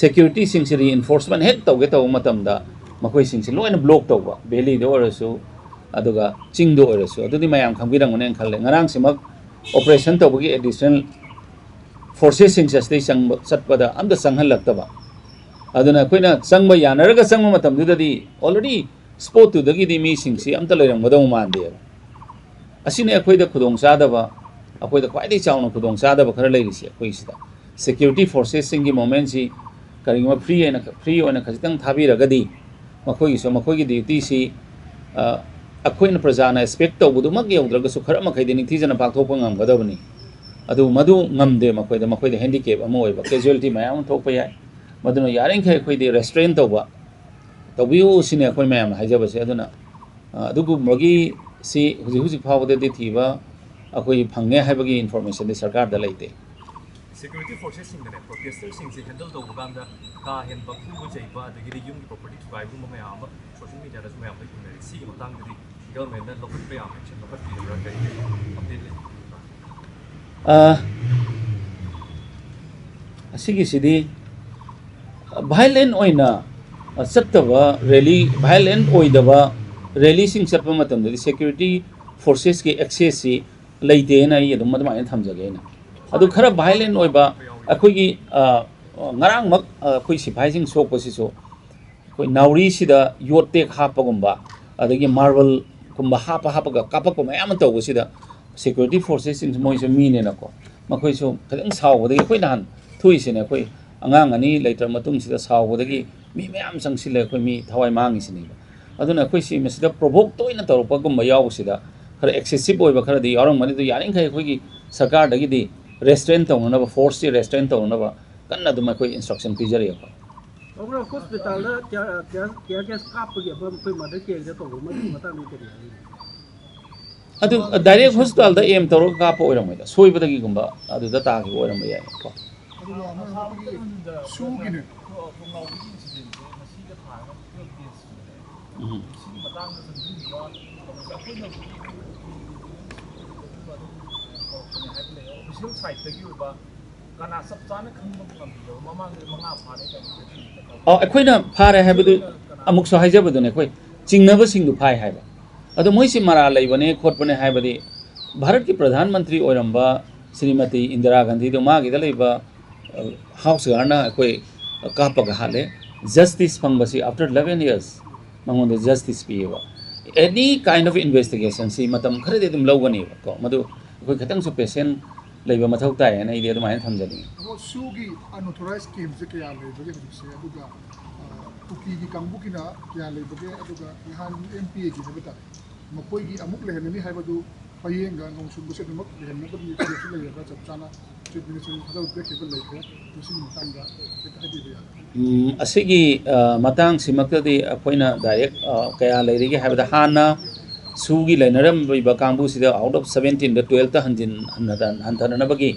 ꯁꯦꯀ꯭ꯌꯨꯔꯤꯇꯤꯁꯤꯡꯁꯤ ꯔꯤꯏꯟꯐꯣꯔꯁꯃꯦꯟ ꯍꯦꯛ ꯇꯧꯒꯦ ꯇꯧꯕ ꯃꯇꯝꯗ ꯃꯈꯣꯏꯁꯤꯡꯁꯤ ꯂꯣꯏꯅ ꯕ꯭ꯂꯣꯛ ꯇꯧꯕ, ꯚꯦꯂꯤꯗ ꯑꯣꯏꯔꯁꯨ, ꯑꯗꯨꯒ ꯆꯤꯡꯗ ꯑꯣꯏꯔꯁꯨ꯫ ꯑꯗꯨꯗꯤ ꯃꯌꯥꯝ ꯈꯪꯕꯤꯔꯝꯒꯅꯦꯅ ꯈꯜꯂꯦ꯫ ꯉꯔꯥꯡꯁꯤꯃꯛ ꯑꯣꯄꯔꯦꯁꯟ ꯇꯧꯕꯒꯤ ꯑꯦꯗꯤꯁꯅꯦꯜ ꯐꯣꯔꯁꯦꯁꯁꯤꯡꯁꯦ ꯑꯁꯤꯗꯩ ꯆꯪꯕ, ꯆꯠꯄꯗ ꯑꯝꯇ ꯆꯪꯍꯜꯂꯛꯇꯕ꯫ ꯑꯗꯨꯅ ꯑꯩꯈꯣꯏꯅ ꯆꯪꯕ ꯌꯥꯅꯔꯒ ꯆꯪꯕ ꯃꯇꯝꯗꯨꯗꯗꯤ already ꯁ꯭ꯄꯣꯠꯇꯨꯗꯒꯤꯗꯤ ꯃꯤꯁꯤꯡꯁꯤ ꯑꯝꯇ ꯂꯩꯔꯝꯒꯗꯧ ꯃꯥꯟꯗꯦꯕ꯫ ꯑꯁꯤꯅꯤ ꯑꯩꯈꯣꯏꯗ ꯈꯨꯗꯣꯡꯆꯥꯗꯕ, ꯑꯩꯈꯣꯏꯗ ꯈ꯭ꯋꯥꯏꯗꯒꯤ ꯆꯥꯎꯅ ꯈꯨꯗꯣꯡꯆꯥꯗꯕ ꯈꯔ ꯂꯩꯔꯤꯁꯦ ꯑꯩꯈꯣꯏꯁꯤꯗ꯫ ꯁꯦꯀ꯭ꯌꯨꯔꯤꯇꯤ ꯐꯣꯔꯁꯦꯁꯁꯤꯡꯒꯤ ꯃꯣꯃꯦꯟꯁꯤ ꯀꯔꯤꯒꯨꯝꯕ ꯐ꯭ꯔꯤ ꯑꯣꯏꯅ, ꯐ꯭ꯔꯤ ꯑꯣꯏꯅ ꯈꯖꯤꯛꯇꯪ ꯊꯥꯕꯤꯔꯒꯗꯤ ꯃꯈꯣꯏꯒꯤꯁꯨ, ꯃꯈꯣꯏꯒꯤ ꯗ꯭ꯌꯨꯇꯤꯁꯤ, ꯑ, ꯑꯩꯈꯣꯏꯅ ꯄ꯭ꯔꯖꯥꯅ ꯑꯦꯛꯁꯄꯦꯛ ꯇꯧꯕꯗꯨꯃꯛ ꯌꯧꯗ꯭ꯔꯒꯁꯨ ꯈꯔ ꯃꯈꯩꯗꯤ ꯅꯤꯡꯊꯤꯖꯅ ꯄꯥꯡꯊꯣꯛꯄ ꯉꯝꯒꯗꯕꯅꯤ꯫ ꯑꯗꯨ ꯃꯗꯨ ꯉꯝꯗꯦ ꯃꯈꯣꯏꯗ, ꯃꯈꯣꯏꯗ ꯍꯦꯟꯗꯤꯀꯦꯞ ꯑꯃ ꯑꯣꯏꯕ, ꯀꯦꯖꯨꯋꯦꯂꯤꯇꯤ ꯃꯌꯥꯝ ꯑꯃ ꯊꯣꯛꯄ ꯌꯥꯏ꯫ ꯃꯗꯨꯅ ꯌꯥꯔꯤꯈꯩ ꯑꯩꯈꯣꯏꯗꯤ ꯔꯦꯁꯇ꯭ꯔꯦꯟ ꯇꯧꯕ, ꯇꯧꯕꯤꯌꯨ ꯁꯤꯅꯤ ꯑꯩꯈꯣꯏ ꯃꯌꯥꯝꯅ ꯍꯥꯏꯖꯕꯁꯦ꯫ ꯑꯗꯨꯅ, ꯑ, ꯑꯗꯨꯒꯨꯝꯕꯒꯤ ꯁꯤ ꯍꯧꯖꯤꯛ ꯍꯧꯖꯤꯛ ꯐꯥꯎꯕꯗꯗꯤ ꯊꯤꯕ ꯑꯩꯈꯣꯏ ꯐꯪꯉꯦ ꯍꯥꯏꯕꯒꯤ ꯏꯟꯐꯣꯔꯃꯦꯁꯟꯗꯤ ꯁꯔꯀꯥꯔꯗ ꯂꯩꯇꯦ꯫ ꯁꯦꯀ꯭ꯌꯨꯔꯤꯇꯤ ꯐꯣꯔꯁꯦꯁꯁꯤꯡꯅꯅꯦ ꯄ꯭ꯔꯣꯇꯦꯁꯇꯔꯁꯤꯡꯁꯦ ꯍꯦꯟꯗꯜ ꯇꯧꯕ ꯀꯥꯟꯗ ꯀꯥ ꯍꯦꯟꯕ ꯐꯨꯕ ꯆꯩꯕ, ꯑꯗꯒꯤꯗꯤ ꯌꯨꯝꯒꯤ ꯄ꯭ꯔꯣꯄꯔꯇꯤ ꯊꯨꯒꯥꯏꯕꯒꯨꯝꯕ ꯃꯌꯥꯝ ꯑꯃ ꯁꯣꯁꯤꯌꯦꯜ ꯃꯤꯗꯤꯌꯥꯗꯁꯨ ꯃꯌꯥꯝ ꯂꯣꯏ ꯎꯅꯔꯦ꯫ ꯁꯤꯒꯤ ꯃꯇꯥꯡꯗꯗꯤ ꯒꯚꯔꯟꯃꯦꯟꯠꯅ ꯂꯧꯈꯠꯄ ꯌꯥꯕ ꯑꯦꯛꯁꯟ ꯂꯧꯈꯠꯄꯤꯔꯕ꯭ꯔꯥ, ꯀꯔꯤ ꯀꯔꯤ ꯑꯞꯗꯦꯠ ꯂꯩ? ꯑ, ꯑꯁꯤꯒꯤꯁꯤꯗꯤ ꯚꯥꯏꯂꯦꯟ ꯑꯣꯏꯅ, ꯑ, ꯆꯠꯇꯕ ꯔꯦꯂꯤ, ꯚꯥꯏꯂꯦꯟ ꯑꯣꯏꯗꯕ ꯔꯦꯂꯤꯁꯤꯡ ꯆꯠꯄ ꯃꯇꯝꯗꯗꯤ ꯁꯦꯀ꯭ꯌꯨꯔꯤꯇꯤ ꯐꯣꯔꯁꯦꯁꯀꯤ ꯑꯦꯛꯁꯦꯁꯁꯤ ꯂꯩꯇꯦꯅ ꯑꯩ ꯑꯗꯨꯝ ꯑꯗꯨꯃꯥꯏꯅ ꯊꯝꯖꯒꯦ꯫ ꯑꯩꯅ ꯑꯗꯨ ꯈꯔ ꯚꯥꯏꯂꯦꯟ ꯑꯣꯏꯕ ꯑꯩꯈꯣꯏꯒꯤ, ꯑ, ꯉꯔꯥꯡꯃꯛ, ꯑ, ꯑꯩꯈꯣꯏ ꯁꯤꯐꯥꯏꯁꯤꯡ ꯁꯣꯛꯄꯁꯤꯁꯨ ꯑꯩꯈꯣꯏ ꯅꯥꯎꯔꯤꯁꯤꯗ ꯌꯣꯠ ꯇꯦꯛ ꯍꯥꯞꯄꯒꯨꯝꯕ, ꯑꯗꯒꯤ ꯃꯥꯔꯕꯜꯒꯨꯝꯕ ꯍꯥꯞꯄ ꯍꯥꯞꯄꯒ ꯀꯥꯞꯄꯛꯄ ꯃꯌꯥꯝ ꯑꯃ ꯇꯧꯕꯁꯤꯗ ꯁꯦꯀ꯭ꯌꯨꯔꯤꯇꯤ ꯐꯣꯔꯁꯦꯁꯁꯤꯡꯁꯨ ꯃꯣꯏꯁꯨ ꯃꯤꯅꯦꯅꯀꯣ, ꯃꯈꯣꯏꯁꯨ ꯈꯤꯇꯪ ꯁꯥꯎꯕꯗꯒꯤ, ꯑꯩꯈꯣꯏ ꯅꯍꯥꯟ ꯊꯣꯛꯏꯁꯤꯅꯦ, ꯑꯩꯈꯣꯏ ꯑꯉꯥꯡ ꯑꯅꯤ ꯂꯩꯇ꯭ꯔ ꯃꯇꯨꯡꯁꯤꯗ ꯁꯥꯎꯕꯗꯒꯤ ꯃꯤ ꯃꯌꯥꯝ ꯆꯪꯁꯤꯜꯂꯦ, ꯑꯩꯈꯣꯏ ꯃꯤ ꯊꯋꯥꯏ ꯃꯥꯡꯉꯤꯁꯤꯅꯦꯕ꯫ ꯑꯗꯨꯅ ꯑꯩꯈꯣꯏ ꯁꯤ ꯃꯁꯤꯗ ꯄ꯭ꯔꯣꯚꯣꯛ ꯇꯣꯏꯅ ꯇꯧꯔꯛꯄꯒꯨꯝꯕ ꯌꯥꯎꯕꯁꯤꯗ ꯈꯔ ꯑꯦꯛꯁꯦꯁꯤꯞ ꯑꯣꯏꯕ ꯈꯔꯗꯤ ꯌꯥꯎꯔꯝꯒꯅꯤ꯫ ꯑꯗꯨ ꯌꯥꯔꯤꯈꯩ ꯑꯩꯈꯣꯏꯒꯤ ꯁꯔꯀꯥꯔꯗꯒꯤꯗꯤ ꯔꯦꯁꯇ꯭ꯔꯦꯟ ꯇꯧꯅꯅꯕ, ꯐꯣꯔꯁꯁꯤ ꯔꯦꯁꯇ꯭ꯔꯦꯟ ꯇꯧꯅꯅꯕ ꯀꯟꯅ ꯑꯗꯨꯝ ꯑꯩꯈꯣꯏ ꯏꯟꯁꯇ꯭ꯔꯛꯁꯟ ꯄꯤꯖꯔꯤ ꯑꯩꯈꯣꯏ꯫ ꯇꯧꯕ꯭ꯔꯣ? ꯍꯣꯁꯄꯤꯇꯥꯜꯗ ꯇꯤꯌꯥꯔ, ꯇꯤꯌꯥꯔ, ꯇꯤꯌꯥꯔ ꯒ꯭ꯌꯥꯁ ꯀꯥꯞꯄꯒꯤ ꯑꯃ ꯑꯩꯈꯣꯏ ꯃꯥꯗꯔ ꯀꯦꯌꯔꯗ ꯇꯧꯕ, ꯃꯗꯨꯒꯤ ꯃꯇꯥꯡꯗ ꯀꯔꯤ ꯍꯥꯏꯅꯤꯡꯉꯤ? ꯑꯗꯨ ꯗꯥꯏꯔꯦꯛ ꯍꯣꯁꯄꯤꯇꯥꯜꯗ ꯑꯦꯝ ꯇꯧꯔꯒ ꯀꯥꯞꯄ ꯑꯣꯏꯔꯝꯃꯣꯏꯗ, ꯁꯣꯏꯕꯗꯒꯤꯒꯨꯝꯕ ꯑꯗꯨꯗ ꯇꯥꯈꯤꯕ ꯑꯣꯏꯔꯝꯕ ꯌꯥꯏ ꯀꯣ꯫ ꯑꯗꯨꯒ ꯑꯃꯅ ꯑꯩꯈꯣꯏꯒꯤ ꯁꯨꯒꯤꯅꯦ꯫ ꯎꯝ꯫ ꯁꯤꯒꯤ ꯃꯇꯥꯡꯗ ꯆꯪꯁꯤꯟꯕꯤꯕ, ꯑꯩꯈꯣꯏꯅ ꯍꯧꯖꯤꯛ ꯑꯗꯨꯝ ꯀꯧꯔꯛꯄꯅꯦ ꯍꯥꯏꯕ ꯂꯩ꯫ ꯑꯣꯐꯤꯁꯤꯌꯦꯜ ꯁꯥꯏꯠꯇꯒꯤ ꯑꯣꯏꯕ ꯀꯅꯥ ꯆꯞ ꯆꯥꯅ ꯈꯪꯕ ꯉꯝꯕꯤꯗꯕ? ꯃꯃꯥꯡꯗ ꯃꯉꯥ ꯐꯥꯔꯦ ꯀꯥꯏꯅ ꯄ꯭ꯔꯦꯁ ꯃꯤꯠꯇ ꯇꯧ-, ꯑ, ꯑꯩꯈꯣꯏꯅ ꯐꯥꯔꯦ ꯍꯥꯏꯕꯗꯨ ꯀꯅꯥ ꯑꯃꯨꯛꯁꯨ ꯍꯥꯏꯖꯕꯗꯨꯅꯦ, ꯑꯩꯈꯣꯏ ꯆꯤꯡꯅꯕꯁꯤꯡꯗꯨ ꯐꯥꯏ ꯍꯥꯏꯕ꯫ ꯑꯗꯣ ꯃꯣꯏꯁꯤ ꯃꯔꯥꯜ ꯂꯩꯕꯅꯦ ꯈꯣꯠꯄꯅꯦ ꯍꯥꯏꯕꯗꯤ ꯚꯥꯔꯠꯀꯤ ꯄ꯭ꯔꯙꯥꯟ ꯃꯟꯇ꯭ꯔꯤ ꯑꯣꯏꯔꯝꯕ ꯁ꯭ꯔꯤꯃꯇꯤ ꯏꯟꯗꯤꯔꯥ ꯒꯥꯟꯙꯤꯗꯨ ꯃꯥꯒꯤꯗ ꯂꯩꯕ, ꯑ, ꯍꯥꯎꯁ ꯒꯥꯔꯗꯅ ꯑꯩꯈꯣꯏ ꯀꯥꯞꯄꯒ ꯍꯥꯠꯂꯦ꯫ ꯖꯁꯇꯤꯁ ꯐꯪꯕꯁꯤ after eleven years ꯃꯉꯣꯟꯗ ꯖꯁꯇꯤꯁ ꯄꯤꯌꯦꯕ꯫ Any kind of investigation ꯁꯤ ꯃꯇꯝ ꯈꯔꯗꯤ ꯑꯗꯨꯝ ꯂꯧꯒꯅꯦꯕꯀꯣ, ꯃꯗꯨ ꯑꯩꯈꯣꯏ ꯈꯤꯇꯪꯁꯨ ꯄꯦꯁꯦꯟ ꯂꯩꯕ ꯃꯊꯧ ꯇꯥꯏ ꯍꯥꯏꯅ ꯑꯩꯗꯤ ꯑꯗꯨꯃꯥꯏꯅ ꯊꯝꯖꯅꯤꯡꯉꯤ꯫ ꯑꯗꯣ ꯁꯨꯒꯤ unauthorized camp ꯁꯦ ꯀꯌꯥ ꯂꯩꯕꯒꯦ ꯍꯧꯖꯤꯛꯁꯦ? ꯑꯗꯨꯒ, ꯑ, ꯀꯨꯀꯤꯒꯤ ꯀꯥꯡꯕꯨꯒꯤꯅ ꯀꯌꯥ ꯂꯩꯕꯒꯦ? ꯑꯗꯨꯒ ꯅꯍꯥꯟ ꯑꯦꯝ ꯄꯤ ꯑꯦꯒꯤ ꯍꯥꯏꯕ ꯇꯥꯔꯦ, ꯃꯈꯣꯏꯒꯤ ꯑꯃꯨꯛ ꯂꯩꯍꯟꯒꯅꯤ ꯍꯥꯏꯕꯗꯨ ꯐꯌꯦꯡꯒ ꯅꯣꯡꯁꯨꯝꯕꯁꯦ ꯑꯗꯨꯃꯛ ꯂꯩꯍꯟꯅꯕꯒꯤ ꯊꯕꯛꯁꯨ ꯂꯩꯔꯕ꯭ꯔꯥ? ꯆꯞ ꯆꯥꯅ ꯆꯤꯐ ꯃꯤꯅꯤꯁꯇꯔꯅ ꯊꯥꯖꯕ ꯄꯤꯔꯛꯈꯤꯕ ꯂꯩꯈ꯭ꯔꯦ꯫ ꯃꯁꯤꯒꯤ ꯃꯇꯥꯡꯗ ꯈꯤꯇ ꯍꯥꯏꯕꯤꯕ ꯌꯥꯒꯗ꯭ꯔꯥ? ꯎꯝ, ꯑꯁꯤꯒꯤ, ꯑ, ꯃꯇꯥꯡꯁꯤꯃꯛꯇꯗꯤ ꯑꯩꯈꯣꯏꯅ ꯗꯥꯏꯔꯦꯛ, ꯑ, ꯀꯌꯥ ꯂꯩꯔꯤꯒꯦ ꯍꯥꯏꯕꯗ, ꯍꯥꯟꯅ ꯁꯨꯒꯤ ꯂꯩꯅꯔꯝꯂꯤꯕ ꯀꯥꯡꯕꯨꯁꯤꯗ out of seventeen the twelve ꯇ ꯍꯟꯖꯤꯟ-, ꯍꯟꯊ-, ꯍꯟꯊꯅꯅꯕꯒꯤ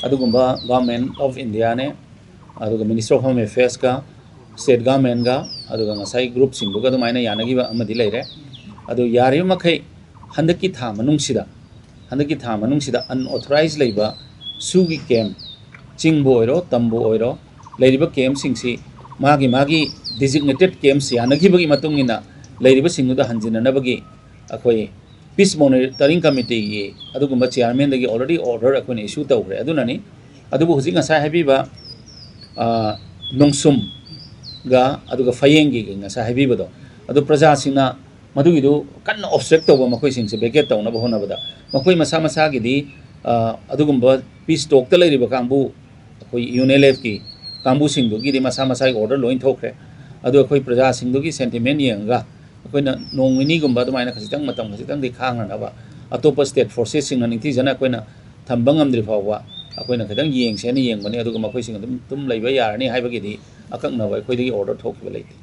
ꯑꯗꯨꯒꯨꯝꯕ Government of India ꯅꯦ, ꯑꯗꯨꯒ Ministry of Home Affairs ꯀ, state government ꯀ, ꯑꯗꯨꯒ ꯉꯁꯥꯏ group ꯁꯤꯡꯗꯨꯒ ꯑꯗꯨꯃꯥꯏꯅ ꯌꯥꯅꯈꯤꯕ ꯑꯃꯗꯤ ꯂꯩꯔꯦ꯫ ꯑꯗꯨ ꯌꯥꯔꯤꯕ ꯃꯈꯩ ꯍꯟꯗꯛꯀꯤ ꯊꯥ ꯃꯅꯨꯡꯁꯤꯗ, ꯍꯟꯗꯛꯀꯤ ꯊꯥ ꯃꯅꯨꯡꯁꯤꯗ unauthorized ꯂꯩꯕ ꯁꯨꯒꯤ camp, ꯆꯤꯡꯕꯨ ꯑꯣꯏꯔꯣ, ꯇꯝꯕꯨ ꯑꯣꯏꯔꯣ, ꯂꯩꯔꯤꯕ camp ꯁꯤꯡꯁꯤ ꯃꯥꯒꯤ ꯃꯥꯒꯤ designated camps ꯌꯥꯅꯈꯤꯕꯒꯤ ꯃꯇꯨꯡ ꯏꯟꯅ ꯂꯩꯔꯤꯕꯁꯤꯡꯗꯨꯗ ꯍꯟꯖꯤꯟꯅꯅꯕꯒꯤ ꯑꯩꯈꯣꯏ Peace Monitoring Committee ꯒꯤ ꯑꯗꯨꯒꯨꯝꯕ chairman ꯗꯒꯤ already order ꯑꯩꯈꯣꯏꯅ issue ꯇꯧꯈ꯭ꯔꯦ꯫ ꯑꯗꯨꯅꯅꯤ꯫ ꯑꯗꯨꯕꯨ ꯍꯧꯖꯤꯛ ꯉꯁꯥꯏ ꯍꯥꯏꯕꯤꯕ, ꯑ, ꯅꯣꯡꯁꯨꯝꯒ ꯑꯗꯨꯒ ꯐꯌꯦꯡꯒꯤ ꯉꯁꯥꯏ ꯍꯥꯏꯕꯤꯕꯗꯣ, ꯑꯗꯨ ꯄ꯭ꯔꯖꯥꯁꯤꯡꯅ ꯃꯗꯨꯒꯤꯗꯨ ꯀꯟꯅ obstruct ꯇꯧꯕ, ꯃꯈꯣꯏꯁꯤꯡꯁꯦ vacate ꯇꯧꯅꯕ ꯍꯣꯠꯅꯕꯗ ꯃꯈꯣꯏ ꯃꯁꯥ ꯃꯁꯥꯒꯤꯗꯤ, ꯑ, ꯑꯗꯨꯒꯨꯝꯕ peace talk ꯇ ꯂꯩꯔꯤꯕ ꯀꯥꯡꯕꯨ, ꯑꯩꯈꯣꯏ ꯌꯨ ꯑꯦꯟ ꯑꯦꯜ ꯑꯦꯐ ꯀꯤ ꯀꯥꯡꯕꯨꯁꯤꯡꯗꯨꯒꯤꯗꯤ ꯃꯁꯥ ꯃꯁꯥꯒꯤ order ꯂꯣꯏ ꯊꯣꯛꯈ꯭ꯔꯦ꯫ ꯑꯗꯨ ꯑꯩꯈꯣꯏ ꯄ꯭ꯔꯖꯥꯁꯤꯡꯗꯨꯒꯤ sentiment ꯌꯦꯡꯉꯒ ꯑꯩꯈꯣꯏꯅ ꯅꯣꯡ ꯅꯤꯅꯤꯒꯨꯝꯕ ꯑꯗꯨꯃꯥꯏꯅ ꯈꯖꯤꯛꯇꯪ, ꯃꯇꯝ ꯈꯖꯤꯛꯇꯪꯗꯤ ꯈꯥꯡꯅꯅꯕ, ꯑꯇꯣꯞꯄ state forces ꯁꯤꯡꯅ ꯅꯤꯡꯊꯤꯖꯅ ꯑꯩꯈꯣꯏꯅ ꯊꯝꯕ ꯉꯝꯗ꯭ꯔꯤ ꯐꯥꯎꯕ ꯑꯩꯈꯣꯏꯅ ꯈꯤꯇꯪ ꯌꯦꯡꯁꯦꯅ ꯌꯦꯡꯕꯅꯤ꯫ ꯑꯗꯨꯒ ꯃꯈꯣꯏꯁꯤꯡ ꯑꯗꯨꯝ, ꯑꯗꯨꯝ ꯂꯩꯕ ꯌꯥꯔꯅꯤ ꯍꯥꯏꯕꯒꯤꯗꯤ ꯑꯀꯛꯅꯕ ꯑꯩꯈꯣꯏꯗꯒꯤ order ꯊꯣꯛꯈꯤꯕ ꯂꯩꯇꯦ꯫